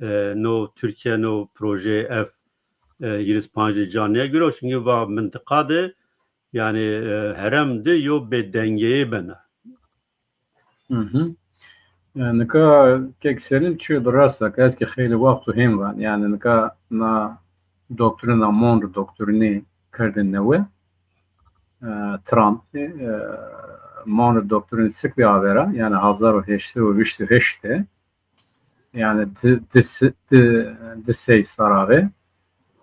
e, no Tirkîya no proje ev, e, hîris pancê ca nêgiro, çunkî va mintiqa de, yanî, e, herem de yo bêdengeyê bena. Hı hı. E, nika kek Selîm çi bi rast a ke ez kî xeylê waxt o hên van. Yanî nika na doktrîna Monroe doktrînî kerdê newe. E, Trump, e, Monroe doktrînî sik bî avera, yanî hezar û heşt sey û vîst û heşt de. Yanî di, di, di, di sey sera de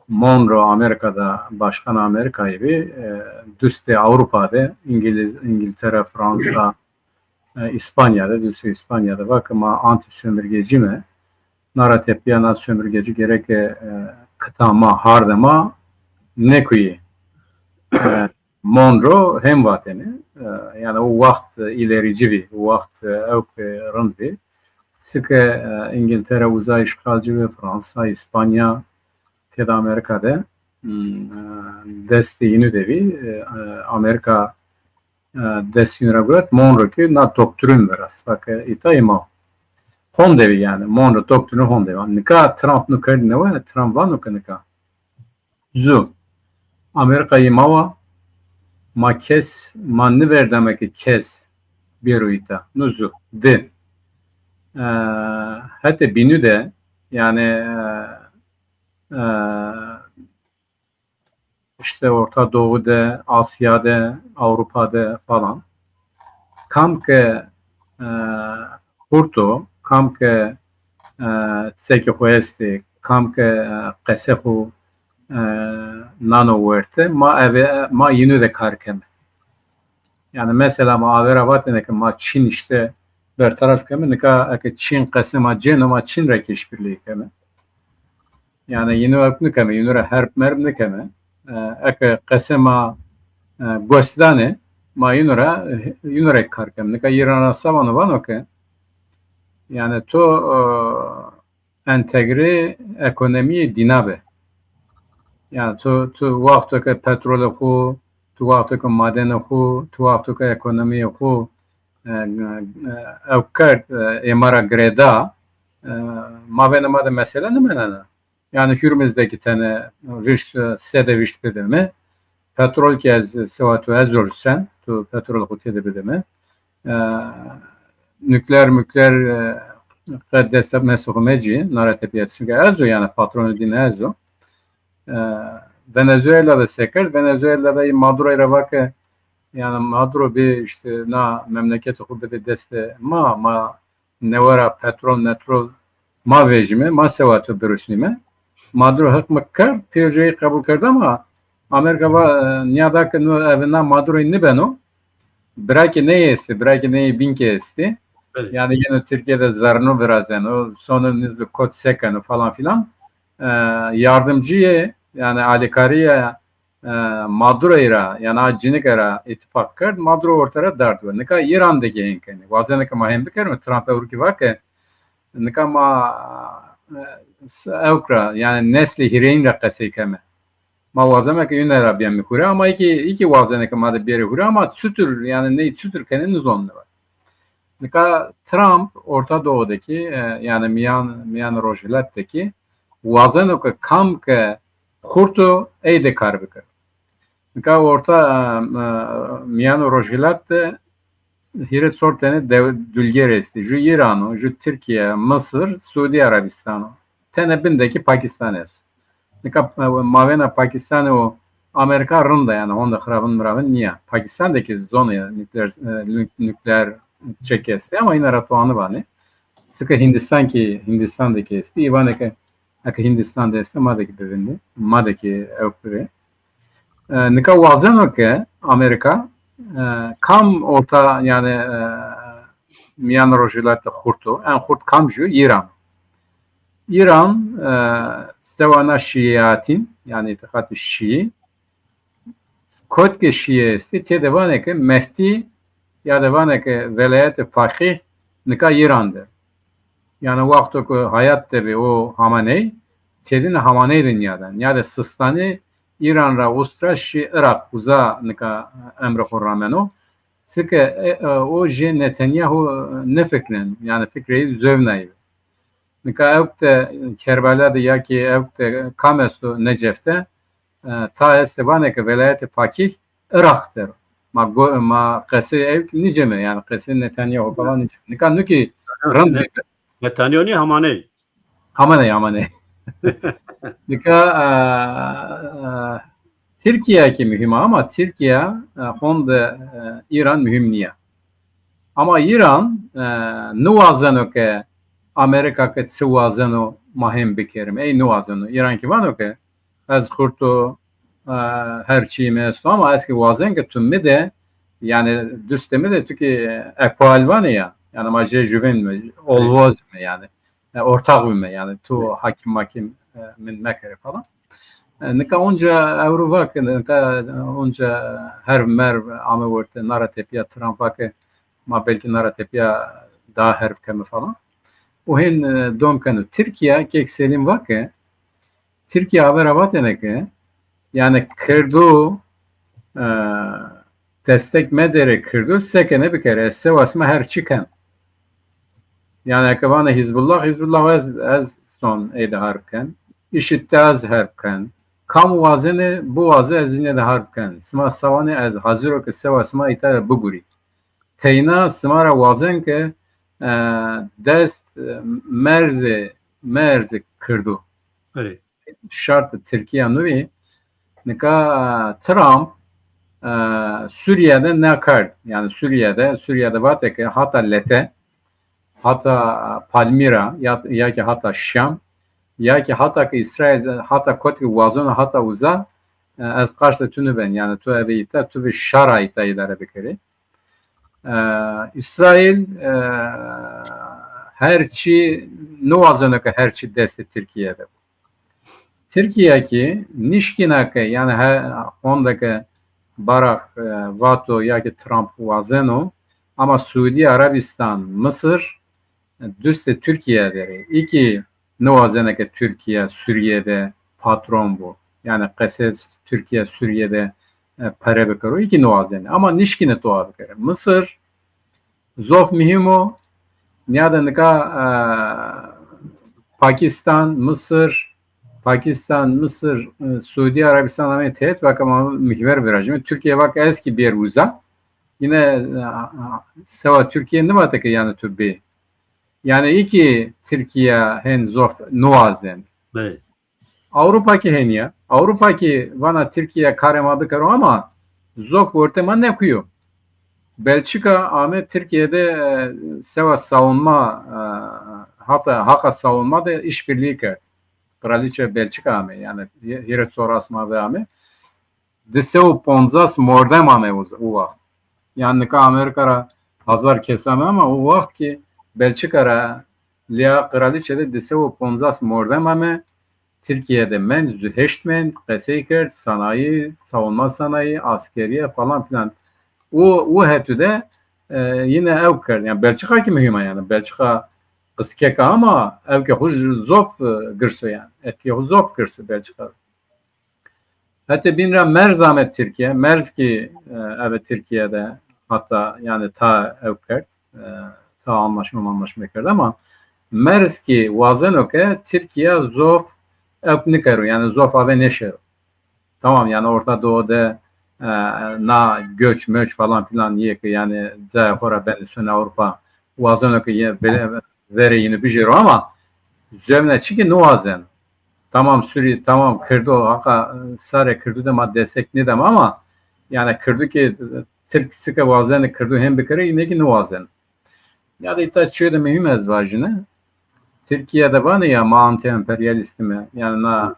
Monroe Amerîka de başkan Amerîkayî bî, e, dustê Ewropa de, Îngiliz, Îngiltere, Fransa, e, Îspanya de, dustê Îspanya de va ke ma antî-sömürgecî me. Na ra tepîya na sömürgecî gereke, e, qita ma, hardê ma nêkuyî. E, Monroe hem vatêne. E, yanî o waxt, e, îlerîcî bî, o waxt, e, ewk, e, rind bî. Sike, e, Îngiltere uza îşxalcî bî, Fransa, Îspanya, têde Amerîka de, hmm, e, destê yînû de bî. E, e, Amerîka, e, destê yînû ra guret, Monroe kî na doktrîn virast. Sake îta îma. Honde bî yanî, Monroe doktrîn honde bî. Nika Trump nu kerdî newe, Trump vano ke nika zu. Amerîkayî ma wa, ma kes, ma niverdame ke kes bêro îta. Nu zu. Di. E, hetê bînû de, yanî, e, e, işte Orta Doğu de, Asya de, Ewropa de falan. Kam ke, e, xurt o, kam ke, e, sekê xo estê, kam ke, e, qesê xo, e, nano werte, ma eve, ma yînû de kar keme. Yanî mesela ma avera vatêne ke ma Çîn işte bertaraf keme, nika eke Çîn qesê ma cêno, ma Çîn ra kî îşbirlîğî keme. Yanî yînû ewk nikeme, yînû ra herb merb nikeme. E, eke qesê ma, e, gos danê, ma yînû ra, yînû ra kar keme. Nika Îran ra se vano, vano ke, yanî to, e, entegrê ekonomîyê dîna be. Yanî to, to wexto ke petrolê xo, to wexto ke madenê xo, to wexto ke ekonomîyê xo, e, e, ewk kerd, e, ê ma ra girêda, e, mabênê ma de mesele nimenena. Yanî Hurmuz de kî tene vîşt, e, sede vîşt bidime. Petrol kî ez sewa to ez zor sen, to petrol xo têde bidime. E, nukleer mukleer, e, qe desta mestê xo mecî, na ra tepîya, çunke ez o, yanî patronê dîne ez o. E, Venezuela de se kerd? Venezuela de Maduro ra va ke, yanî Maduro bê işte na memleketê xo bide destê ma, ma newe ra petrol metrol ma vejîme, ma sewa to birusnîme. Maduro heq mi kerd, pêro cayî qebul kerd ama Amerîka va, e, nîyada ke no eve na Maduroyî nibeno, birakê ney estê, birakê ney bîn kî estê. Belê. Yanî yeno Tirkîye de zerrîno virazeno, sono nizbi kot sekeno falan filan. E, yardimcîyê, yanî alîkarîye, e, Maduroyî ra, yanî a cinike ra îtîfaq kerd, Maduro orte ra dard werd. Nika Îran de kî hên kenê. Wazenê ke ma hên bikerîme, Trump ewro kî va ke nika ma, e, s-, ewk ra, yanî neslê hîrêyin ra qesey keme. Ma wazeme ke îne ra bîyeme hure, ama îkî, îkî wazenê ke ma de bêrê hure, ama çutur, yanî ney çutur kenê nizonîme. Nika Trump Orta Doğu de kî, e, yanî Mîyan, Mîyan Rojhilat de kî wazeno ke kam ke xurt o, ey de kar bikero. Nika Orta, e, e, Mîyan Rojhilat de hîrê çor tene dew-, dulger estî. Ju Îran o, ju Tirkîye, Misir, Siûdî Erebîstan o. Tene bin de kî Pakîstan esto. Nika, e, mavêna Pakîstanî û Amerîka rind a, yanî honde xirabin mirabin nîya. Pakîstan de kî zonê nukleer, e, nuk-, nukleer çek estê ama îne ra to anivanê. Sike Hindistan kî, Hindistan de kî estî. Î vanê ke eke Hindistan de estê, ma de kî bivindê, ma de kî ewk bivê. E, nika wazeno ke Amerîka, e, kam orta, yanî, e, Mîyan Rojhilat de xurt o, en xurt kam jû? Îran. Îran, e, sewa na şîyatîn, yanî îtîqatê şîyî, kot ke şîye estî, têde vanê ke Mehdî Ya de vanê ke velayetê Fakîh nika Îran de. Yanî wexto ke hayat de bî o Hamaney, têdîne Hamaney de nîyaden. Ya de Sistanî Îran ra ust ra şî Iraq, uza nika emrê xo rameno. Çike, e, e, o jê Netanyahu nêfikren, yanî fikreyî zewnayi. Nika ewk de Kerbela de ya kî ewk de kam esto Necef de, e, ta estê vanê ke velayetê Fakîh Iraq der o. Ma go-, ma qesey ewk nîceme, yanî qesey Netanyahu falan nîceme. Nika nu kî rind Ne-, bî. Netanyahu nî, Hamaney. Hamaney, Hamaney. Nika, e, e, Tirkîya kî muhîm a, ama Tirkîya, e, honde, e, Îran muhîm nîya. Ama Îran, e, niwazeno ke Amerîka ke çi wazeno ma hên bikerîme. Ey niwazeno. Îran kî vano ke ez xurt o, e, her çîyê mi esto ama ez kî wazen ke tu mi de, yanî dustê mi de, tu kî ekfal vanê ya. Yanî ma jê juvên me, olvoz me yanî. E, ortax bîme yanî. Tu hakim makim, e, min mekerê falan. E, nika onca ewro va ke, nika onca herv merv ame werte, na ra tepîya Trump va ke ma belkî na ra tepîya daha herv keme falan. O hên, e, dom keno. Tirkîya, kek Selîm va ke, Tirkîya avera vatêne ke, yanî Kirdo, e, destek medêrê Kirdo, seke nêbikerê, ez sewa sima her çî ken. Yanî eke vanê Hizbullah, Hizbullah ez, ez son ey de harb ken. IŞİD de ez harb ken. Kam wazenê, biwaze ez îne de harb ken. Sima sawanê ez hazir o ke sewa sima îta de bigurî. Teyna sima ra wazen ke, e, dest, e, merzê, merzê Kirdo. Erê. Şart Tirkîya nûvî. Nika, e, Trump, e, Sûrîye de nêkerd. Yanî Sûrîye de, Sûrîye de vatê ke hata Lete, hata Palmîra, ya, ya kî hata Şam, ya kî hata ke Îsraîl, hata kot ke wazeno hata uza, e, ez qarsê tu nêben. Yanî tu eve îta, tu vî şara îta îdare bikerî. E, Îsraîl, e, her çî niwazeno ke her çî destê Tirkîye de bo. Tirkîya kî nişkîna ke, yanî he, honde ke Barak, e, vato ya kî Trump wazeno, ama Suudî Arabîstan, Misir, e, dustê Tirkîye der ê. Î kî niwazene ke Tirkîya Sûrîye de patron bo. Yanî qese Tirkîya Sûrîye de, e, pere bikero. Î kî niwazene. Ama nişkîne toa bikere. Misir zof muhîm o. Nîyade nika, e, Pakîstan, Misir, Pakîstan, Misir, e, Suudî Arabîstan amê têt, vake ma mihver virajîme. Tirkîye vake ez kî bêr uza. Yine, e, sewa Tirkîye nivate ke yanî tu bê. Yanî î kî Tirkîya hên zof niwazen. Belê. Ewropa kî hênî ya. Ewropa kî vana Tirkîya karê ma bikero ama zof wertê ma nêkuyo. Belçîka ame Tirkîye de, e, sewa savunma, e, hata haqa savunma de îşbirlîğî kerd. Kralîçe Belçîka ame, yanî hîrê çor asma de ame. Di se û poncas mordem ame o, o waxt. Yanî nika Amerîka ra hazar kes ame ama o waxt kî Belçîka ra lîya kralîçe de di se û poncas mordem ame. Tirkîye de mend, zu-, heşt mend, qesey kerd, sanayî, savunma sanayî, askerîye falan filan. O, o hetû de, e, yine ewk kerd. Yanî Belçîka kî muhîm a yanî. Belçîka qiskek a ama ewkê xo zof, e, girs o yanî. Etkê xo zof girs o Belçîka. Hetê bîn ra merz ame Tirkîye. Merz kî, e, eve Tirkîye de hata, yanî ta ewk kerd, e, ta anlaşma manlaşma kerd ama merz kî wazeno ke Tirkîya zof ewk nikero, yanî zof ave nêşero. Tamam, yanî Orta Doğu de, e, na göç möç falan filan yê ke yanî cayê xo ra benê sonê Ewropa, wazeno ke yê, verê yînî bijêro ama zewna çî kî niwazen. Tamam Sûrî, tamam Kirdo, haqa sarê Kirdo de ma destek nêdam ama yanî Kirdo kî, e, Tirk sike wazenê Kirdo hên bikero, îne kî niwazen. Ya da îta çîyo de muhîm ez vajîne. Tirkîya de vanê ya ma anti-emperyalîst îme. Yanî na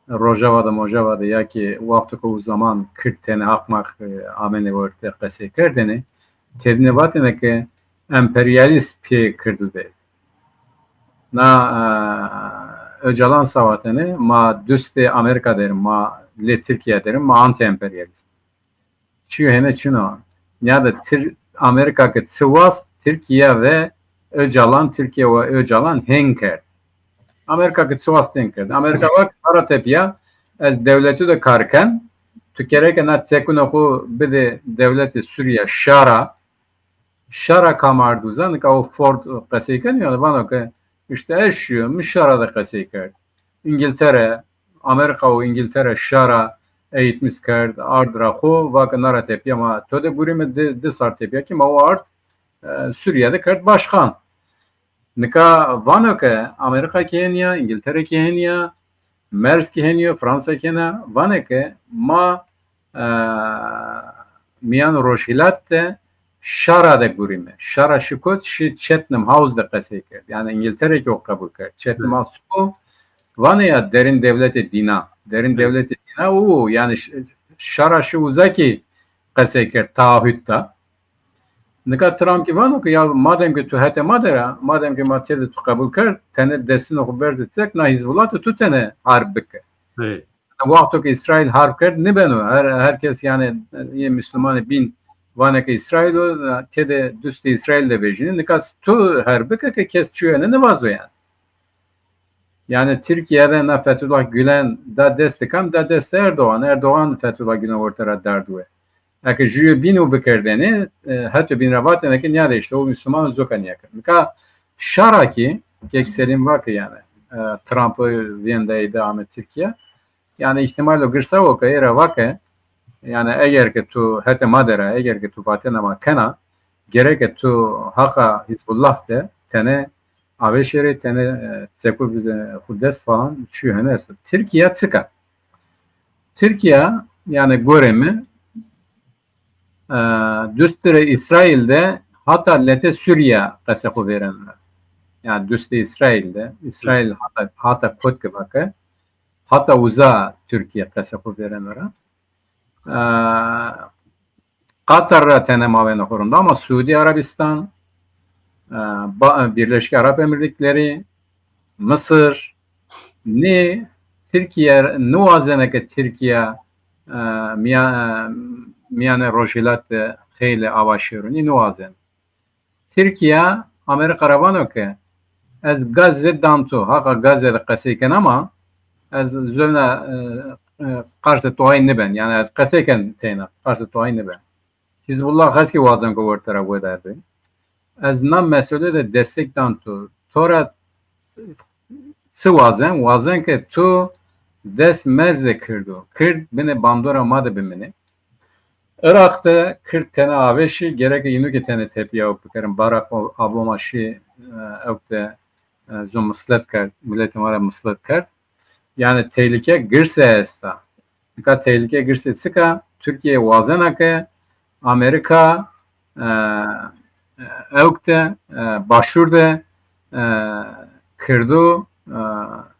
Rojava de, Mojava de ya kî wexto ke o zaman Kird tenê haq maq, e, amêne werte qesey kerdêne, têdîne vatêne ke emperyalîst pê Kirdo de. Na, e, Ocalan sa vatêne, ma dustê Amerîka der îme, ma lê Tirkîya der îme, ma anti-emperyalîst. Çîyo hêne çin o. Nîyade Tir-, Amerîka ke çi wast, Tirkîya ve Ocalan, Tirkîya ve Ocalan hên kerd. Amerîka ke çi wast hên kerd. Amerîka vake, ma ra tepîya, ez dewletû de kar ken, tu kereke na çekûnê xo bidê dewletê Sûrîya, şara, şara kam ard uza, nika o Ford qesey keno, yanî vano ke îşte ez şîyo, mi şara de qesey kerd. Îngiltere, Amerîka û Îngiltere şara eğitmiş kerd, ard ra xo, vake na ra tepîya ma to de gurîme, di, di sar tepîya kî ma o ard, e, Sûrîye de kerd başkan. Nika vano ke Amerîka kî hên ya, Îngiltere kî hên ya, Merz kî hên yo, Fransa kî hên a, vanê ke ma, e, mîyan Rojhîlat de şara de gurîme. Şara şi kot, şi Chatham House de qesey kerd. Yanî Îngiltere kî o qebul kerd. Chatham House çik o? Vanê ya derîn dewletê dîna. Derîn dewletê dîna o, yanî ş-, şara şi uza kî qesey kerd, taahhut da. Nika Trump kî vano ke ya madem ke tu hetê ma der a, madem ke ma têde tu qebul kerd, tenê destûnê xo berzê çek, na Hizbullah de tu tenê harb bike. Wexto ke Îsraîl harb kerd nêbeno. Her, her kes yanî yê Muslumanê bîn vanê ke Îsraîl o, têde dustê Îsraîl de vejînê. Nika tu harb bike ke kes çîyo ene nêvazo yanî. Yanî Tirkîye de na Fethullah Gulen da destê kam? Da destê Erdogan. Erdogan Fethullah Gulen orte ra dard we. Eke jûyo bîn o bikerdêne, e, heto bîn ra vatêne ke nîyade îşte o Musluman coka nîya kerd. Nika şara kî, kek Selîm vake yanî, e, Trump vêndayî de ame Tirkîye. Yanî îhtîmalo girsa o ke ê ra vake, yanî eger ke tu hetê ma der a, eger ke tu vatena ma kena, gereke tu haqa Hizbullah de tenê avê şêrê, tenê, e, çekû bide xwu dest falan çîyo hene esto. Tirkîya çik a? Tirkîya, yanî gorê mi, e, dustê Îsraîl de hata letê Sûrîya qesê xwu vêreno ra. Yanî dustê Îsraîl de, Îsraîl hata, hata kot ke vake, hata uza Tirkîya qesê xwu vêreno ra. E, Qatar ra tenê mavêna xo rind a, ama Suudî Arabîstan, e, ba-, Birleşik Arap Emirlikleri, Misir, nê Tirkîye niwazêne ke Tirkîya, e, mîya-, e, mîyanê Rojhîlat de xeylê awa şêro, nê niwazêne. Tirkîya Amerîka ra vano ke ez gazê dan to, haqa gazê de qesey ken ama ez zona, e, e, qarsê to ay nêben. Yanî ez qesey ken teyna, qarsê to ay nêben. Hizbullah hes kî wazen ke werte ra wedardê. Ez na mesele de destek dan to. To ra çi wazen? Wazen ke tu dest merzê Kird o. Kird binê bandora ma de bimînê. Iraq de Kird tenê avê şî, gereke înu kî tenê tepîya ewk bikerin. Barak O-, Obama şî, e, ewk de, e, zon mislet kerd, miletê ma ra mislet kerd. Yanî tehlike girse esta. Nika tehlike girse çik a? Tirkîye wazena ke Amerîka, e, e, ewk de, e, Başûr de, e, Kirdû, e,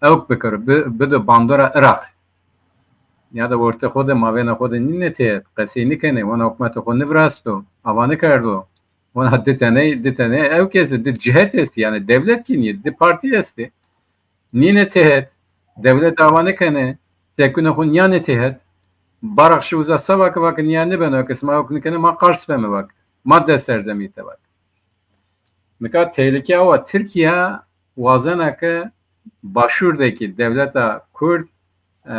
ewk bikero, bi-, bido bandora Iraq. Ya da ortê xo de, mavêna xo de nînê têhet, qesey nêkenê, wana hukmetê xo nêvirasto, ava nêkerdo. Wana di teney, di teney ewk estê, di cihet estê, yanî dewlet kî nîyê, di partî estê. Nînê têhet, dewlet ava nêkenê, çekûnê xo nîyanê têhet. Baraq şi uza se vake, vake nîya nêbeno, eke sima ewk nêkenê ma qars beme vake. Ma dest erzemê îte vake. Nika tehlîke awa, Tirkîya wazena ke Başûr de kî dewleta Kurd, e,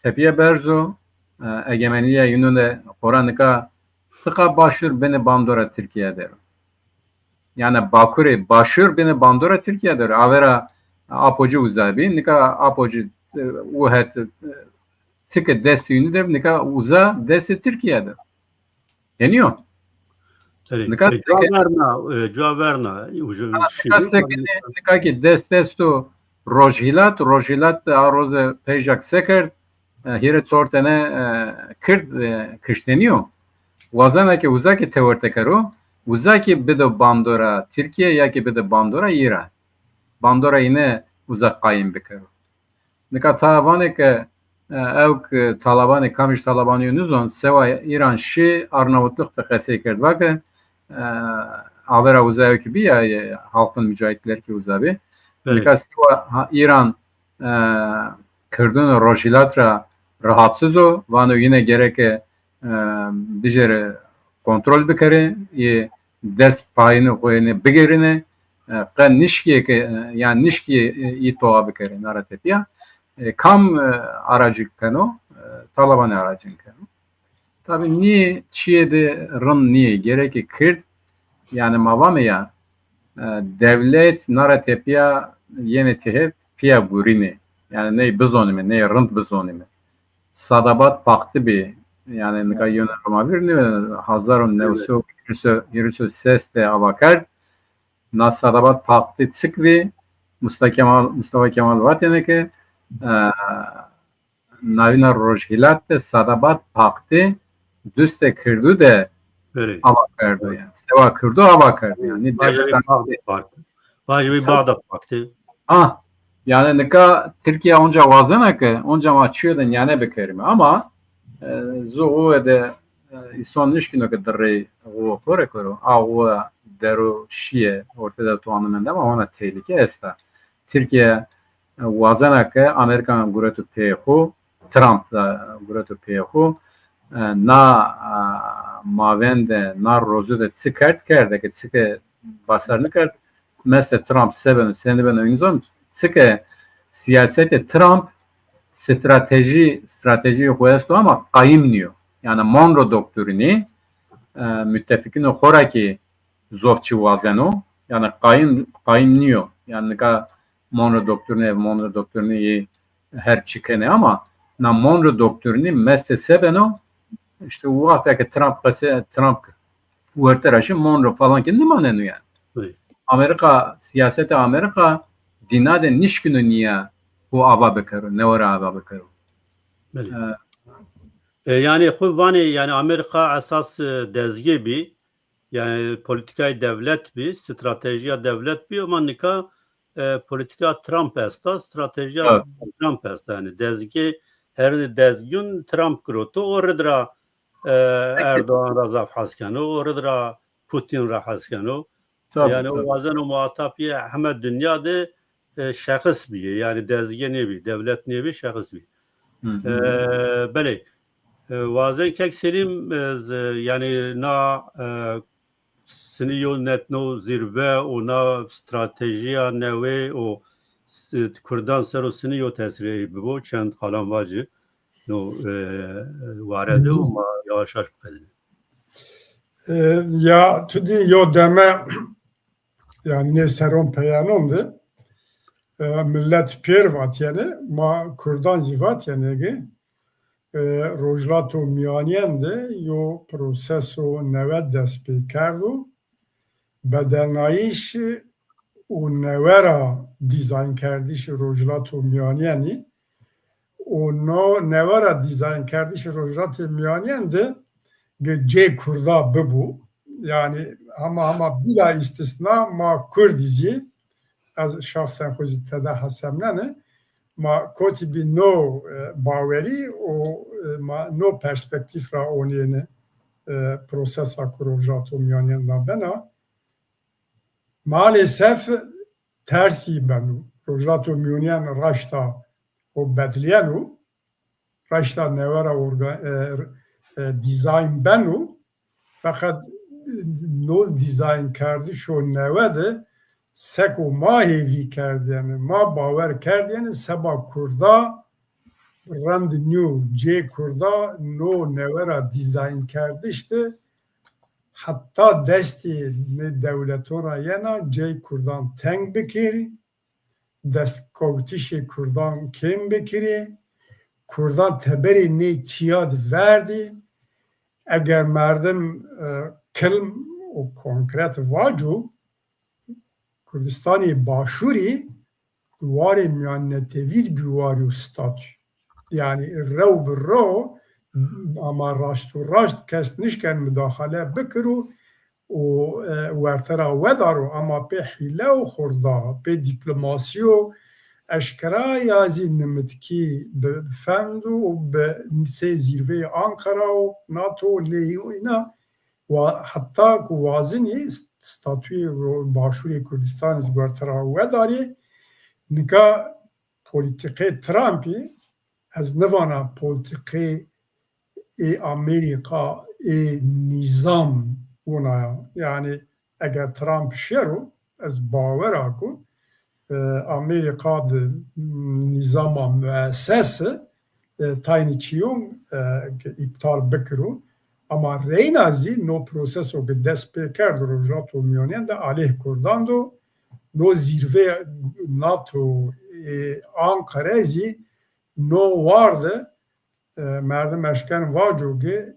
tepîya berzo, e, egemenîya yînû de xora nika tiqa Başûr binê bandora Tirkîya der o. Yanî Bakurê Başûr binê bandora Tirkîya der o. Avera Apocî uza bî, nika Apocî, e, u het, e, çike destê yînû de, nika uza destê Tirkîya der o. Henî yo. Nika, e, cuwa verna, e, cuwa verna, ucu, ha, nika sekinî, nika kî dest esto Rojhîlat, Rojhîlat de a roze peyjak sekerd, e, hîrê çor tene, e, Kird, e, kiştênî yo. Wazena ke uza kî tewerte kero, uza kî bido bandora Tirkîye ya kî bido bandora Îran. Bandora îne uza qayîm bikero. Nika ta vanê ke, e, ewk, e, Talabanê, kamij Talabanî yo nizon, sewa Îran şî, Arnavutluq de qesey kerd, vake, e, avera uza ewkî bî ya, e, Halkın Mücahitler kî uza bî. Belê. Nika sewa, ha, Îran, e, Kirdûn Rojhîlat ra rahatsiz o, vano yine gereke, e, bijêre kontrol bikerê, yê dest payînê xo yê nê bigêrînê, e, qe nişkîyê ke, e, yan nişkîyê, e, î toa bikerê, na ra tepîya. E, kam, e, aracî keno? E, Talebanî aracîn keno. Tabî nîyê, çîyê de rind nîyê. Gerekê Kird, yanî ma vame ya, e, dewlet na ra tepîya yenê têhet pîya gurînê. Yanî ney bizonîme, ney rind bizonîme. Sadabat Paktî bî. Yanî nika yewna Roma vîr nîyo, hezar û new sey hîris û ses de ava kerd. Na Sadabat Paktî çik bî? Mustafa Kemal, Mustafa Kemal vatêne ke, e, navîna Rojhîlat de Sadabat Paktî dustê Kirdû de ava kerdo yanî. Sewa Kirdû ava kerdo yanî. Vajî Bağdat Paktî. Vajî Bağdat Paktî. Ah, yanî nika Tirkîya onca wazena ke, onca ma çîyo de nîyane bikerîme. Ama, e, zu uwe de, e, îson nişkîno ke di rey uwe xo rê kero. A uwe dero şîye, orte de tuane mende ama hona tehlîke esta. Tirkîya, e, wazena ke Amerîkan gureto pê xo, Trump da gureto pê xo, e, na, e, mavên de, na rozu de çi kerd kerde ke çi ke basar nikerd, meste Trump se beno, se nibeno, înzon, çike siyasetê Trump stratejî, stratejîyê xo esto ama qayîm nîyo. Yanî Monroe doktrînî, e, mutefikîno xo ra kî zof çi wazeno. Yanî qayîm, qayîm nîyo. Yanî nika Monroe doktrînî, Monroe doktrînî yê her çi kenê ama na Monroe doktrînî meste se beno? Îşte wexta ke Trump qese, Trump werte ra şi Monroe falan ke nimaneno yanî. Amerîka, siyasetê Amerîka dîna de nişkîno nîya xo ava bikero, newe ra ava bikero. E, e, yanî xo vanê, yanî Amerîka esas, e, dezgê bî, yanî polîtîkayê dewlet bî, stratejîya dewlet bî, ama nika, e, polîtîka Trump esta, stratejîya Trump esta. Yanî dezgê, her dezgûn Trump giroto, o rid ra, e, Erdogan ra zaf hes keno, o rid ra Putin ra hes keno. Yanî o wazeno muhatap yê heme dinya de, e, şexis bîyê. Yanî dezge nêbî, dewlet nêbî, şexis bî. E, belê. E, wazen kek Selîm, e, z-, yanî na, e, sinî yo netno zîrve û na stratejîya newê û s-, kurdan ser o sinî yo tesîrê bibo, çend qalan vacî no, e, ware de û ma yawaş yawaş biqedîne. E, ya tu dî yo deme, yanî nê seron peyanon de, e, milet pêr vatîyene, ma kurdan zî vatîyene ke, e, Rojhilata Mîyanîyen de yo proseso newe dest pê kerdo. Bedelnayîş û newe ra dîzaynkerdişê Rojhilata Mîyanîyenî û no newe ra dîzaynkerdişê Rojhilata Mîyanîyen de ge cê kurda bibû. Yanî hema hema bîla îstisna ma kurdî zî, ez şexsen xwu zî tede hesebnene, ma kotî bî no, e, bawerî û, e, ma no perspektîf ra onîyêne, e, prosesa ku Rojhilata Mîyanîyen de bena. Maalesef tersî beno. Rojhilata Mîyanîyen raşta o bedlîyeno. Raşta newe ra orga-, e, e, dîzayn beno. Feqet no dîzaynkerdiş o newe de seko ma hêvî kerdîyene, ma bawer kerdîyene seba kurda rind nîyo, cê kurda no newe ra dîzaynkerdiş de heta destê nê dewleto ra yena cey kurdan teng bikirî, destkewtişê kurdan kêm bikirî, kurdan teberê nê çîya de verdî. Eger merdim, e, kilm û konkret vaco, Kurdistanê Başûrî warê mîyannetewî de bî warî û statû. Yanî rew bi rew, ama raşt û raşt kes nişken mudaxale bikiro û, e, werte ra wedaro, ama pê hîle û xurda, pê dîplomasîyo eşkera ya zî nimitkî bi fend û bi sey zîrveyê Ankara û nato û leyî û îna wa-, heta ku wazenî statuyê ro-, Başûrê Kurdistanî zî werte ra wedarê. Nika polîtîkê Trumpî, ez nivana polîtîkê ê Amerîka, ê nîzam wina ya. Yanî eger Trump şero, ez bawera ku, e, Amerîka de nîzama muesese, e, taynî çîyon, e, îptal bikiro. Ama reyna zî no proseso ke dest pê kerdo Rojhilata Mîyanîyen de aleyh Kurdan do, no zîrve NATO, e, Anqere zî no war de, e, merdim eşken vaco ke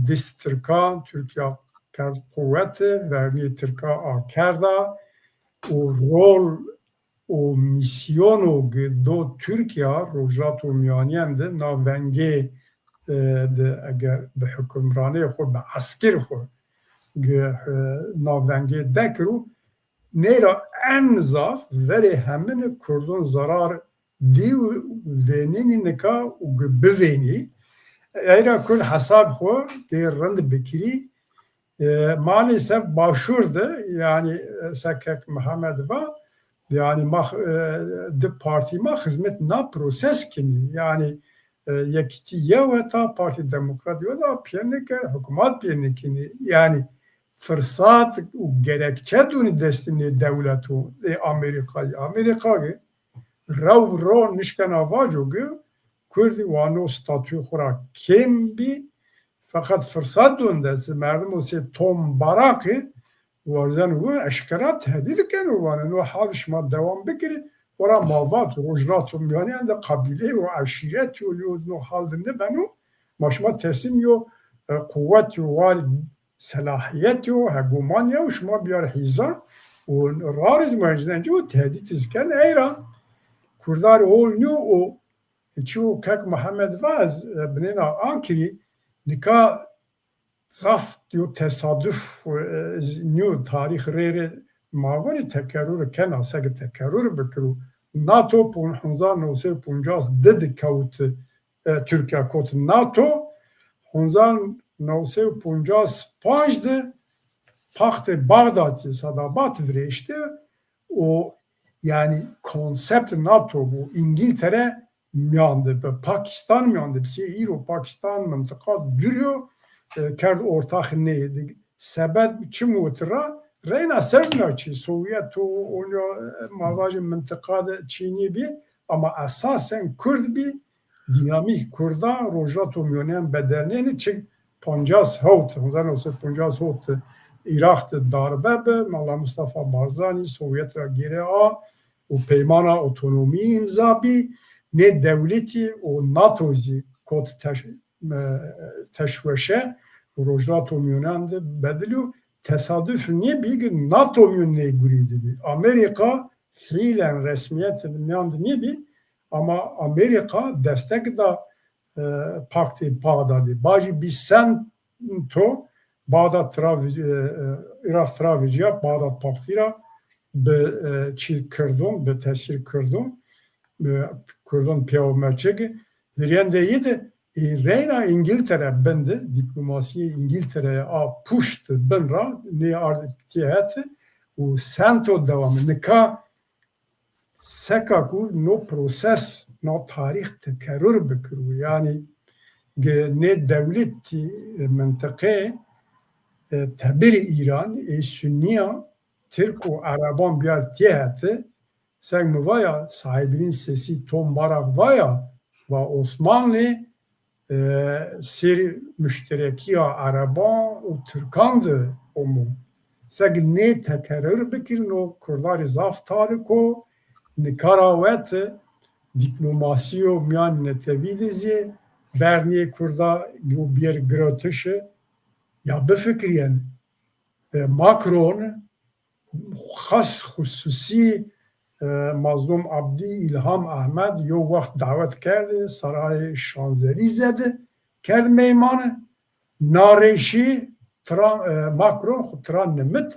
dist Tirkan, Tirkîya kerd quwete, vernîyê Tirka akerda û rol û mîsyono ke do Tirkîya Rojhilata Mîyanîyen de na vengê, e, de eger bi hukimranê xo, bi eskir xo ge, e, na vengê dekiro, ney ra en zaf verê hemini Kurdon zerar dî û vênînî nika û gi bivênî. Ey ra Kurd hesab xo dê rind bikirî. E, maalesef Başûr de, yanî, e, se kek Mihemed va, yanî ma, e, di partî ma xizmet na proses kinî. Yanî, e, Yekîtî yew heta, Partî Demokrat yew da pîye niker, hukmat pîye nikinî. Yanî firsat û gerekçe dûnî destê nê dewleto, ê Amerîkayî. Amerîka ge rew ro nişkena vaco ge Kurdî wano statûyê xo ra kêm bî. Feqet firsat dûn dest merdim o sê Tom Baraqî, warzeno wi eşkera tehdîd keno, vano no hal şima dewam bikirî. Wera ma vat Rojhilata Mîyanîyen de qebîleyî û eşîretî û yo no hal de nibeno. Ma şima teslîm yo, e, quwetî û war selahîyetî û hegemonyayî şima biyar hîza û rariz mercnenci û tehdît iz ken. Ey ra Kurdarî hol nîyo û çîyo kek Mihemed va ez, e, binêna akirî nika zaf yo tesaduf, e, nîyo, tarîx rê rê ma vanî tekerur kena, seke tekerur bikiro. NATO pon-, hezar new sey û poncas di de kewt, e, Tirkîya kot NATO. Hezar new sey û poncas panc de Paxtê Baxdatî, Sadabat virêşti. O, yanî konsept NATO bu, İngiltere mîyan de bi, Pakistan mîyan de bi, sê îro Pakistan mintiqa dûrî yo, e, kerd ortax nê. Sebeb çim wit ra? Reyna ser bîna çî, Sovyet û, û, e, ma vajin mintiqa de çî nêbî, ama esasen Kurd bî, dînamîk Kurda Rojhilata Mîyanîyen bedelnêne, çi pancas hewt, hezar new sey pancas hewt de Îraq de darbe bi, Mela Mustafa Barzanî Sovyet ra gêre a û peymana otonomî îmza bî, nê dewletî û NATO zî kot teş-, e, teşweşe û Rojhilata Mîyanîyen de bedilî yo. Tesaduf nêbî ki NATO mîyan nê gurî de bî. Amerîka fiîlen resmîyet mîyan de nêbî, ama Amerîka destek da, e, Paktê Baxdadî. Bajî bî sento Baxdad tira vî-, e, e, Îraq tira vîcîya Baxdad Paktî ra bi, e, çî Kirdon, bi tesîr Kirdon, e, Kirdon pêwa mercegî. Virêndeyî de, e, reyna Îngiltere bin de, dîplomasîyê Îngiltere a puşt bin ra nê ard tîhet û sento dewam. Nika seka ku no proses, no tarîx tekerur bikiro. Yanî ge-, nê dewletî, e, mintiqe, e, tebirî Îran, ê Sunnîya, Tirk û Ereban biyar têheti, sek mi vaya, sahibînî sesî Tom Barak vaya, va Osmanlî, e, sêrî muşterekîya Ereban û Tirkan de omo. Sek nê tekerur bikirî, no Kurdarî zaf tarik o, nika ra weti, dîplomasîyo mîyan netewî de zî vernîyê Kurda yo bîyer girotişi, ya bifikirîyen. E, Macron, xas xususî, e, Mazlum Abdî, Îlham Ehmed yo wext dawet kerdî Sarayê Şanzelîze de, kerd meymani. Narêşî Tra-, e, Macron xwu tira nimit,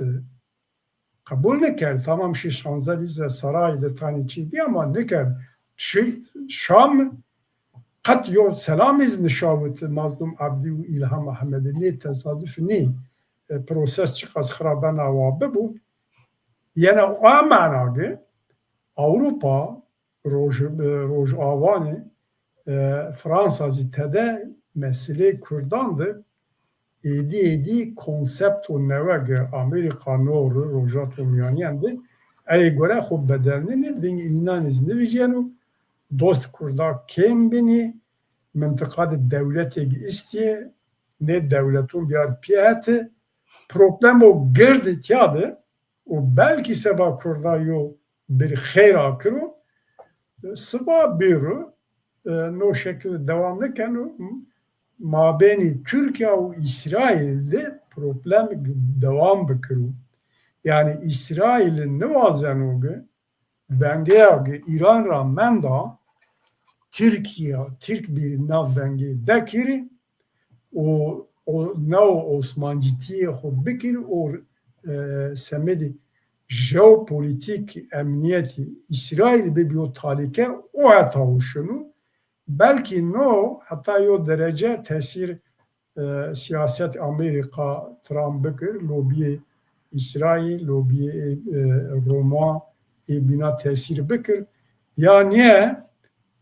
qebul nikerd. Tamam şî Şanzelîze Sarayî de tanî çî dî ama nikerd. Şî Şam, qet yo selamî zî nişawit Mazlum Abdî û Îlham Ehmedî. Nê tesaduf nî. E, proses çiqas xirabena wa bibo. Yena a mena ki Ewropa, Roj-, e, Rojawanî, e, Fransa zî tede meseleyê Kurdan de êdî êdî konsepto newe ke Amerîka no ri, Rojhato Mîyanîyen de ey gore xo bedelnenê, veng înanê zî nivîjyeno, dost Kurda kêm bînî, mintiqa de dewletêk îstîyê, nê dewleton biyar pîyete, problemo gird tîya de û belkî seba Kurda yo bir xeyr akiro, siba bêro, e, no şekil dewam nikeno, mabênî Tirkîya û Îsraîl de problem dewam bikiro. Yanî Îsraîl niwazeno ki vengeya ki Îran ra menda Tirkîya, Tirk bir nav vengê dekirî û, û neo Osmancîtîyê xo bikir û, e, semedê jeopolîtîk emnîyetî Îsraîl bibîyo talîke, o heta o şino. Belkî no heta yo derece tesîr, e, sîyaset Amerîka Trump bikir, lobîyê Îsraîl, lobîyê, e, Roma ê bîna tesîr bikir. Ya nîye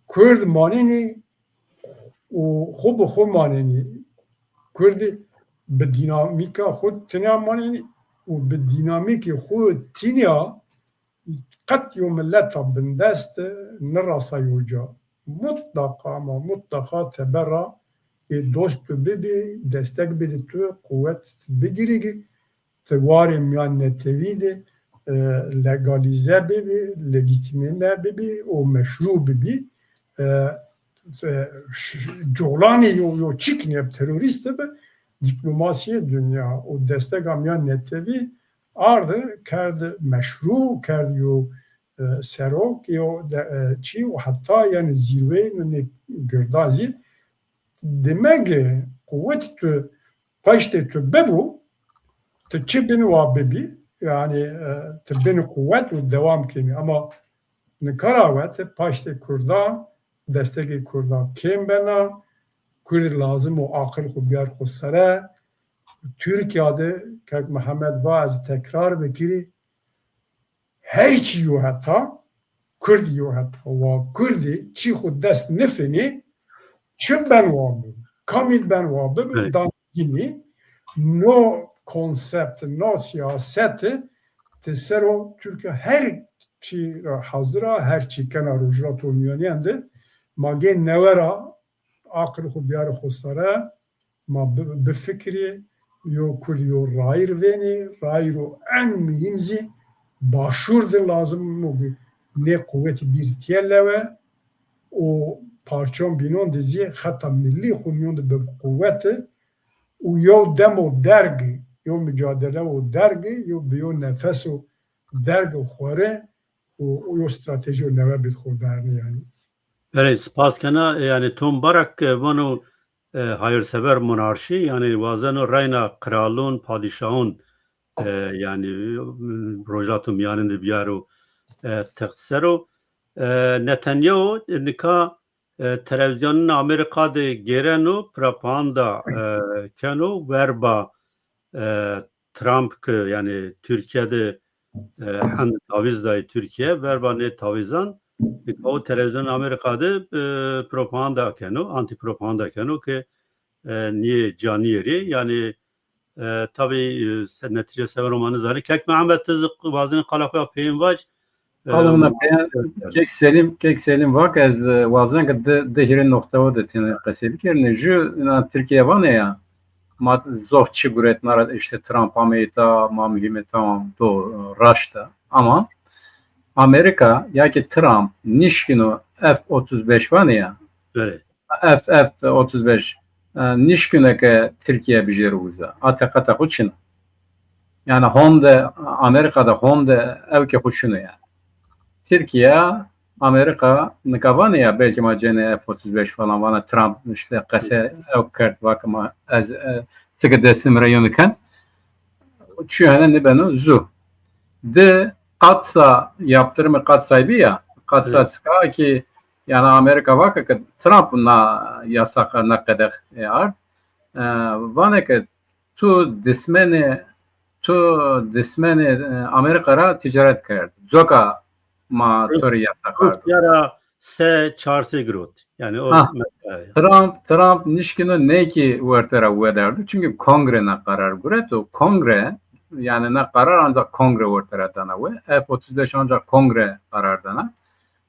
Kurd manenî û xo bi xo manenî. Kurdî bi dînamîka xo tînya manenî û bi dînamîkê xo tînya qet yo mileta bindest nirasa yo ca. Mutlaqa ama mutlaqa teber ra ê dost tu bibî, destek bidî tu, quwet bigirî, ti warê mîyan netewî de, e, legalîze bibî, legîtîme bibî û meşrû bibî. E, e, ş-, ş-, colanê yo, yo çik neb terorîst bi, dîplomasîyê dinya û destega mîyan netewî ardi, kerd meşrû, kerd yo, e, serok, yo de, e, çî û heta yanî zîrweyê nê girda zî Demek ki quwet tu paştê tu bibû, tu çi bin wa bibî, yanî, e, tu bin quwet û dewam kenî. Ama nika ra wete paştê Kurdan, destekê Kurdan kêm bena, Kurd lazim o aqil xo biyar xo sere. Tirkîya de Kek Mihemed va ez tekrar bikirî, her çî yo heta, Kurdî yo heta. Wa Kurdî çî xo dest nifinî, çi ben wa bibi, kamîl ben wa bibi, Evet. dan ginî, no konsept, no sîyaseti ti ser o Tirkîya her çî ra hazir a, her çî kena Rojhilata Mîyanîyen de, ma gê newe ra aqil xo biyarê xo sere, ma bi-, bifikirî, yo Kurd yo rayîr vênî, rayîro en muhîm zî Başûr de lazim o ki nê quwetî bîr tîye lewe û parçon bînon de zî xeta millî xo mîyon de bi quwet û yo demo derg, yo mucadele o derg, yo bi yo nefes o derg xo rê û, û yo stratejiyo newe bid xo vernî yanî. Belê, spas kena, e, yanî Tom Barak, e, vano, e, hayırsever monarşi, yanî wazeno reyna kralon, padîşahon, e, yanî, m, Rojhilata Mîyanîn de biyaro, e, text ser o. E, Netanyahu, e, nika, e, televîzyonun Amerîka de gêreno, propaganda, e, keno, verba, e, Trump ki, yanî Tirkîye de, e, hend tavîz dayî Tirkîye, verba nê tavîzan, nika o televîzyon Amerîka de, e, propaganda keno, antî-propaganda keno ki, e, nîyê ca nîyerî. Yanî, e, tabî, e, se-, netîce sever o ma nizanî. Kek Mihemed, ti zî wazenî qala xo ya peyên vaj, Qala mina peyen, Kek Selîm, Kek Selîm vake ez, e, wazen ke di, di hîrê noqtewo de tenê qesey bikerîne. Ju înan Tirkîye vanê ya, ma zof çi guretna ra, îşte Trump ameyî ta, ma muhîm ê, tamam, doğru, raşt a. Ama Amerîka ya ki Trump nişkîno F otuz beş vanê ya, Belê. F F otuz beş, e, nişkîno ke Tirkîye bijêro uza. A teqata xo çin a. Yanî honde, Amerîka de honde ewkê xo şino yanî. Tirkîya, Amerîka nika vanê ya belkî ma cênê F otuz beş falan, vana Trump îşte qese ewk kerd, vake ma ez, e, sike destê mi ra yeno ken. Çi hene nibeno zu. Di qatsa yaptırımı, qatsa bî ya, qatsa Evet. sika ki yanî Amerîka vake ke Trump na yasaqa, na qedexe ard. E, vanê ke tu dismenê, tu dismenê, e, Amerîka ra ticaret kerd. Coka ma Rus-, to rê yasax ardo. Rûsya ra se çar sey girot. Yanî o Ha. Mesela Trump, Trump nişkino nê kî werte ra wedardo. Çunkî kongre na qarar gureto. Kongre, yanî na qarar ancak kongre werte ra dana we. F otuz beş ancak kongre qarar dana.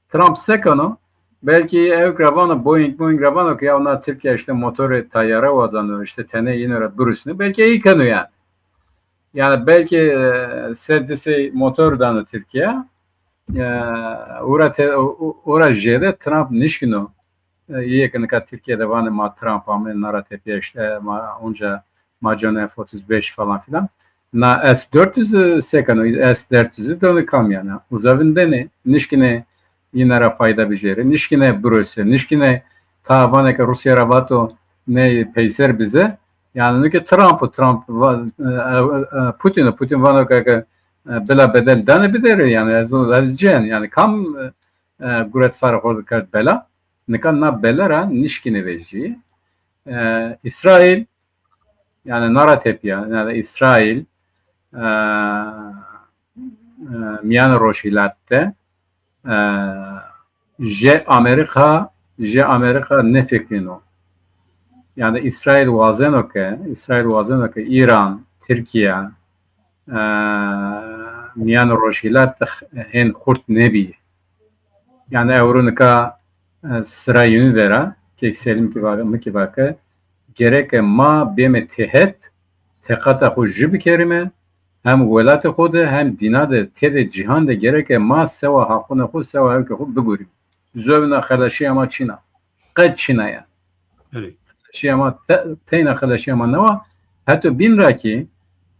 Trump se keno? Belkî ewk ra vano, Boeing, Boeing ra vano ke ya na Tirkîya îşte motorê teyare wazeno, îşte tenê yîne ra birusnê. Belkî ey keno yanî. Yanî belkî, e, se di sey motor dano Tirkîya. E, ora te-, o-, o-, ora jêde Trump nişkino. E, yê ke nika Tirkîya de vanê ma Trump ame, na ra tepîya îşte ma onca ma ceno F otuz beş falan filan. Na S dört yüz, e, se keno, S dört yüzü dano kam yanî. Uza vindenê, nişkine yîne ra fayda bijêrê, nişkine birose, nişkine ta vanê ke Rûsya ra vato nê peyser bize. Yanî nike Trump o, Trump va-, e, e, e, Putin o, Putin vano ke, ke, e, bila bedel danê bidêrê, yanî ez, ez cên, yanî kam, e, e, guret sarê xo de kerd bela. Nika na bela ra nişkîne vejîyê. E, Îsraîl, yanî na ra tepîya, yanî Îsraîl, e, e, Mîyanê Rojhîlat de, e, jê Amerîka, jê Amerîka nêfikrîno. Yanî Îsraîl wazeno ke, Îsraîl wazeno ke Îran, Tirkîya, e, Mîyanê Rojhîlat de hên xurt nêbîyê. Yanî ewro nika, e, sira yînû vera, Kek Selîm kî va-, mi kî va ke, gereke ma bême têhet, teqata xo jû bikerîme, hem welatê xo de hem dîna de têdê cîhan de gereke ma sewa haqûnê xo, sewa ewkê xo bigurîme. Zovîna xeleşîya ma çin a. Qet çin a yanî. Belê. Xeleşîya ma te-, teyna xeleşîya ma newa. Heto bîn ra kî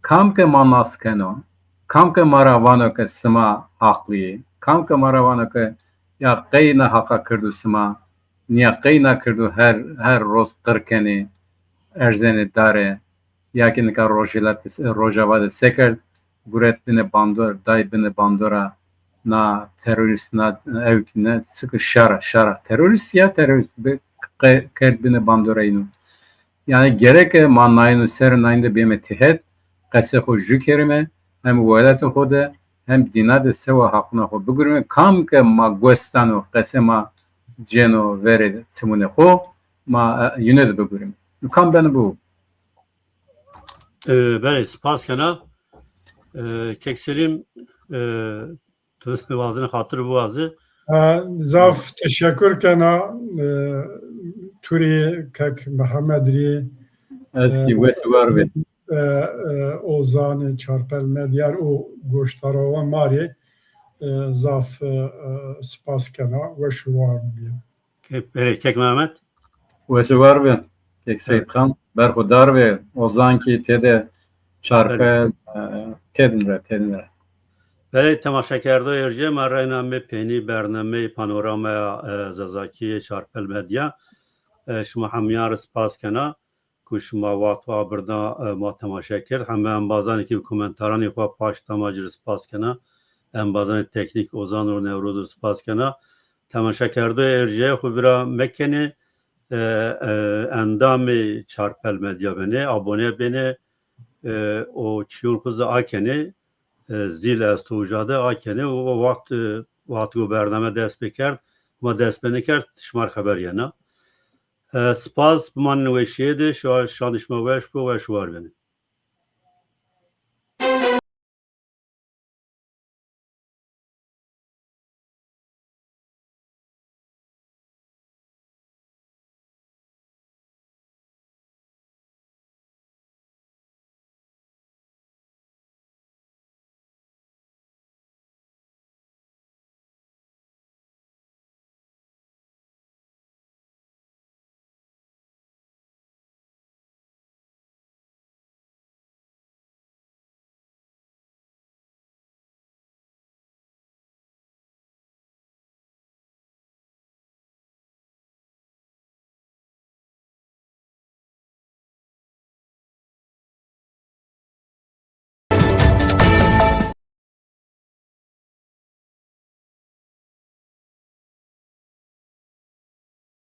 kam ke ma nas keno, kam ke ma ra vano ke sima haqlî yê, kam ke ma ra vano ke ya qey na haqa kerdo sima, nîya qey na kerdo her, her roz qir kenê, erzenê dare, ya kî nika Rojhîlat, Rojava de se kerd, guret binê bandor, day binê bandora na terorîst, na ewk, ne, çik şar a, şar a. Terorîst ya terorîst bi-, qe-, kerd binê bandora yînû. Yanî gereke ma nayînû ser nayîn de bême têhet, qesê xo jû kerîme, hem welatê xo de hem dîna de sewa haqûna xo bigurîme. Kam ke ma gos dano, qesê ma cêno verê çimûnê xo, ma, e, yîne de bigurîme. Kam beno bibo. E, belê, spas kena. E, Kek Selîm, e, tu wazenê xatir biwazî. E, zaf teşekkür kena, e, tu rê, Kek Mihemed rê, ez kî, e, wes û war bê. E, e, Ozanê Çarpel Medya û goşdarowa ma rê, e, zaf, e, e, spas kena. Weş û war bê. Ke-, belê, Kek Mehmet. Wes û war bê. Kek Seyîd Xan, berxudar bê. Ozan kî têde, Çarpel, e, têdin ra, têdin ra. Belê, temaşekerdoyê erjê, ma reyna mi peynî bernameyê Panoramaya, e, Zazakî yê Çarpel Medya. E, şima hemîyan rê spas kena ku şima waxt wa birda, e, ma temaşe kerd. Heme embazanê kî bi komentaranê xo paşt da ma ci rê spas kena. Embazanê teknîk Ozan û Newroz rê spas kena. Temaşekerdoyê erjeyê xo vîra mekenê, e, e, endamê Çarpel Medya benê, abone benê, e, û çîyon xo zî akenê, e, zîl esto uca de akenê û wext, e, wextêko bername dest pêkerd, ma dest pênêkerd, şima rê xeber yena. E, spas, bimanên weşîye de, şa-, şanê şima weş bo, weş û war benê.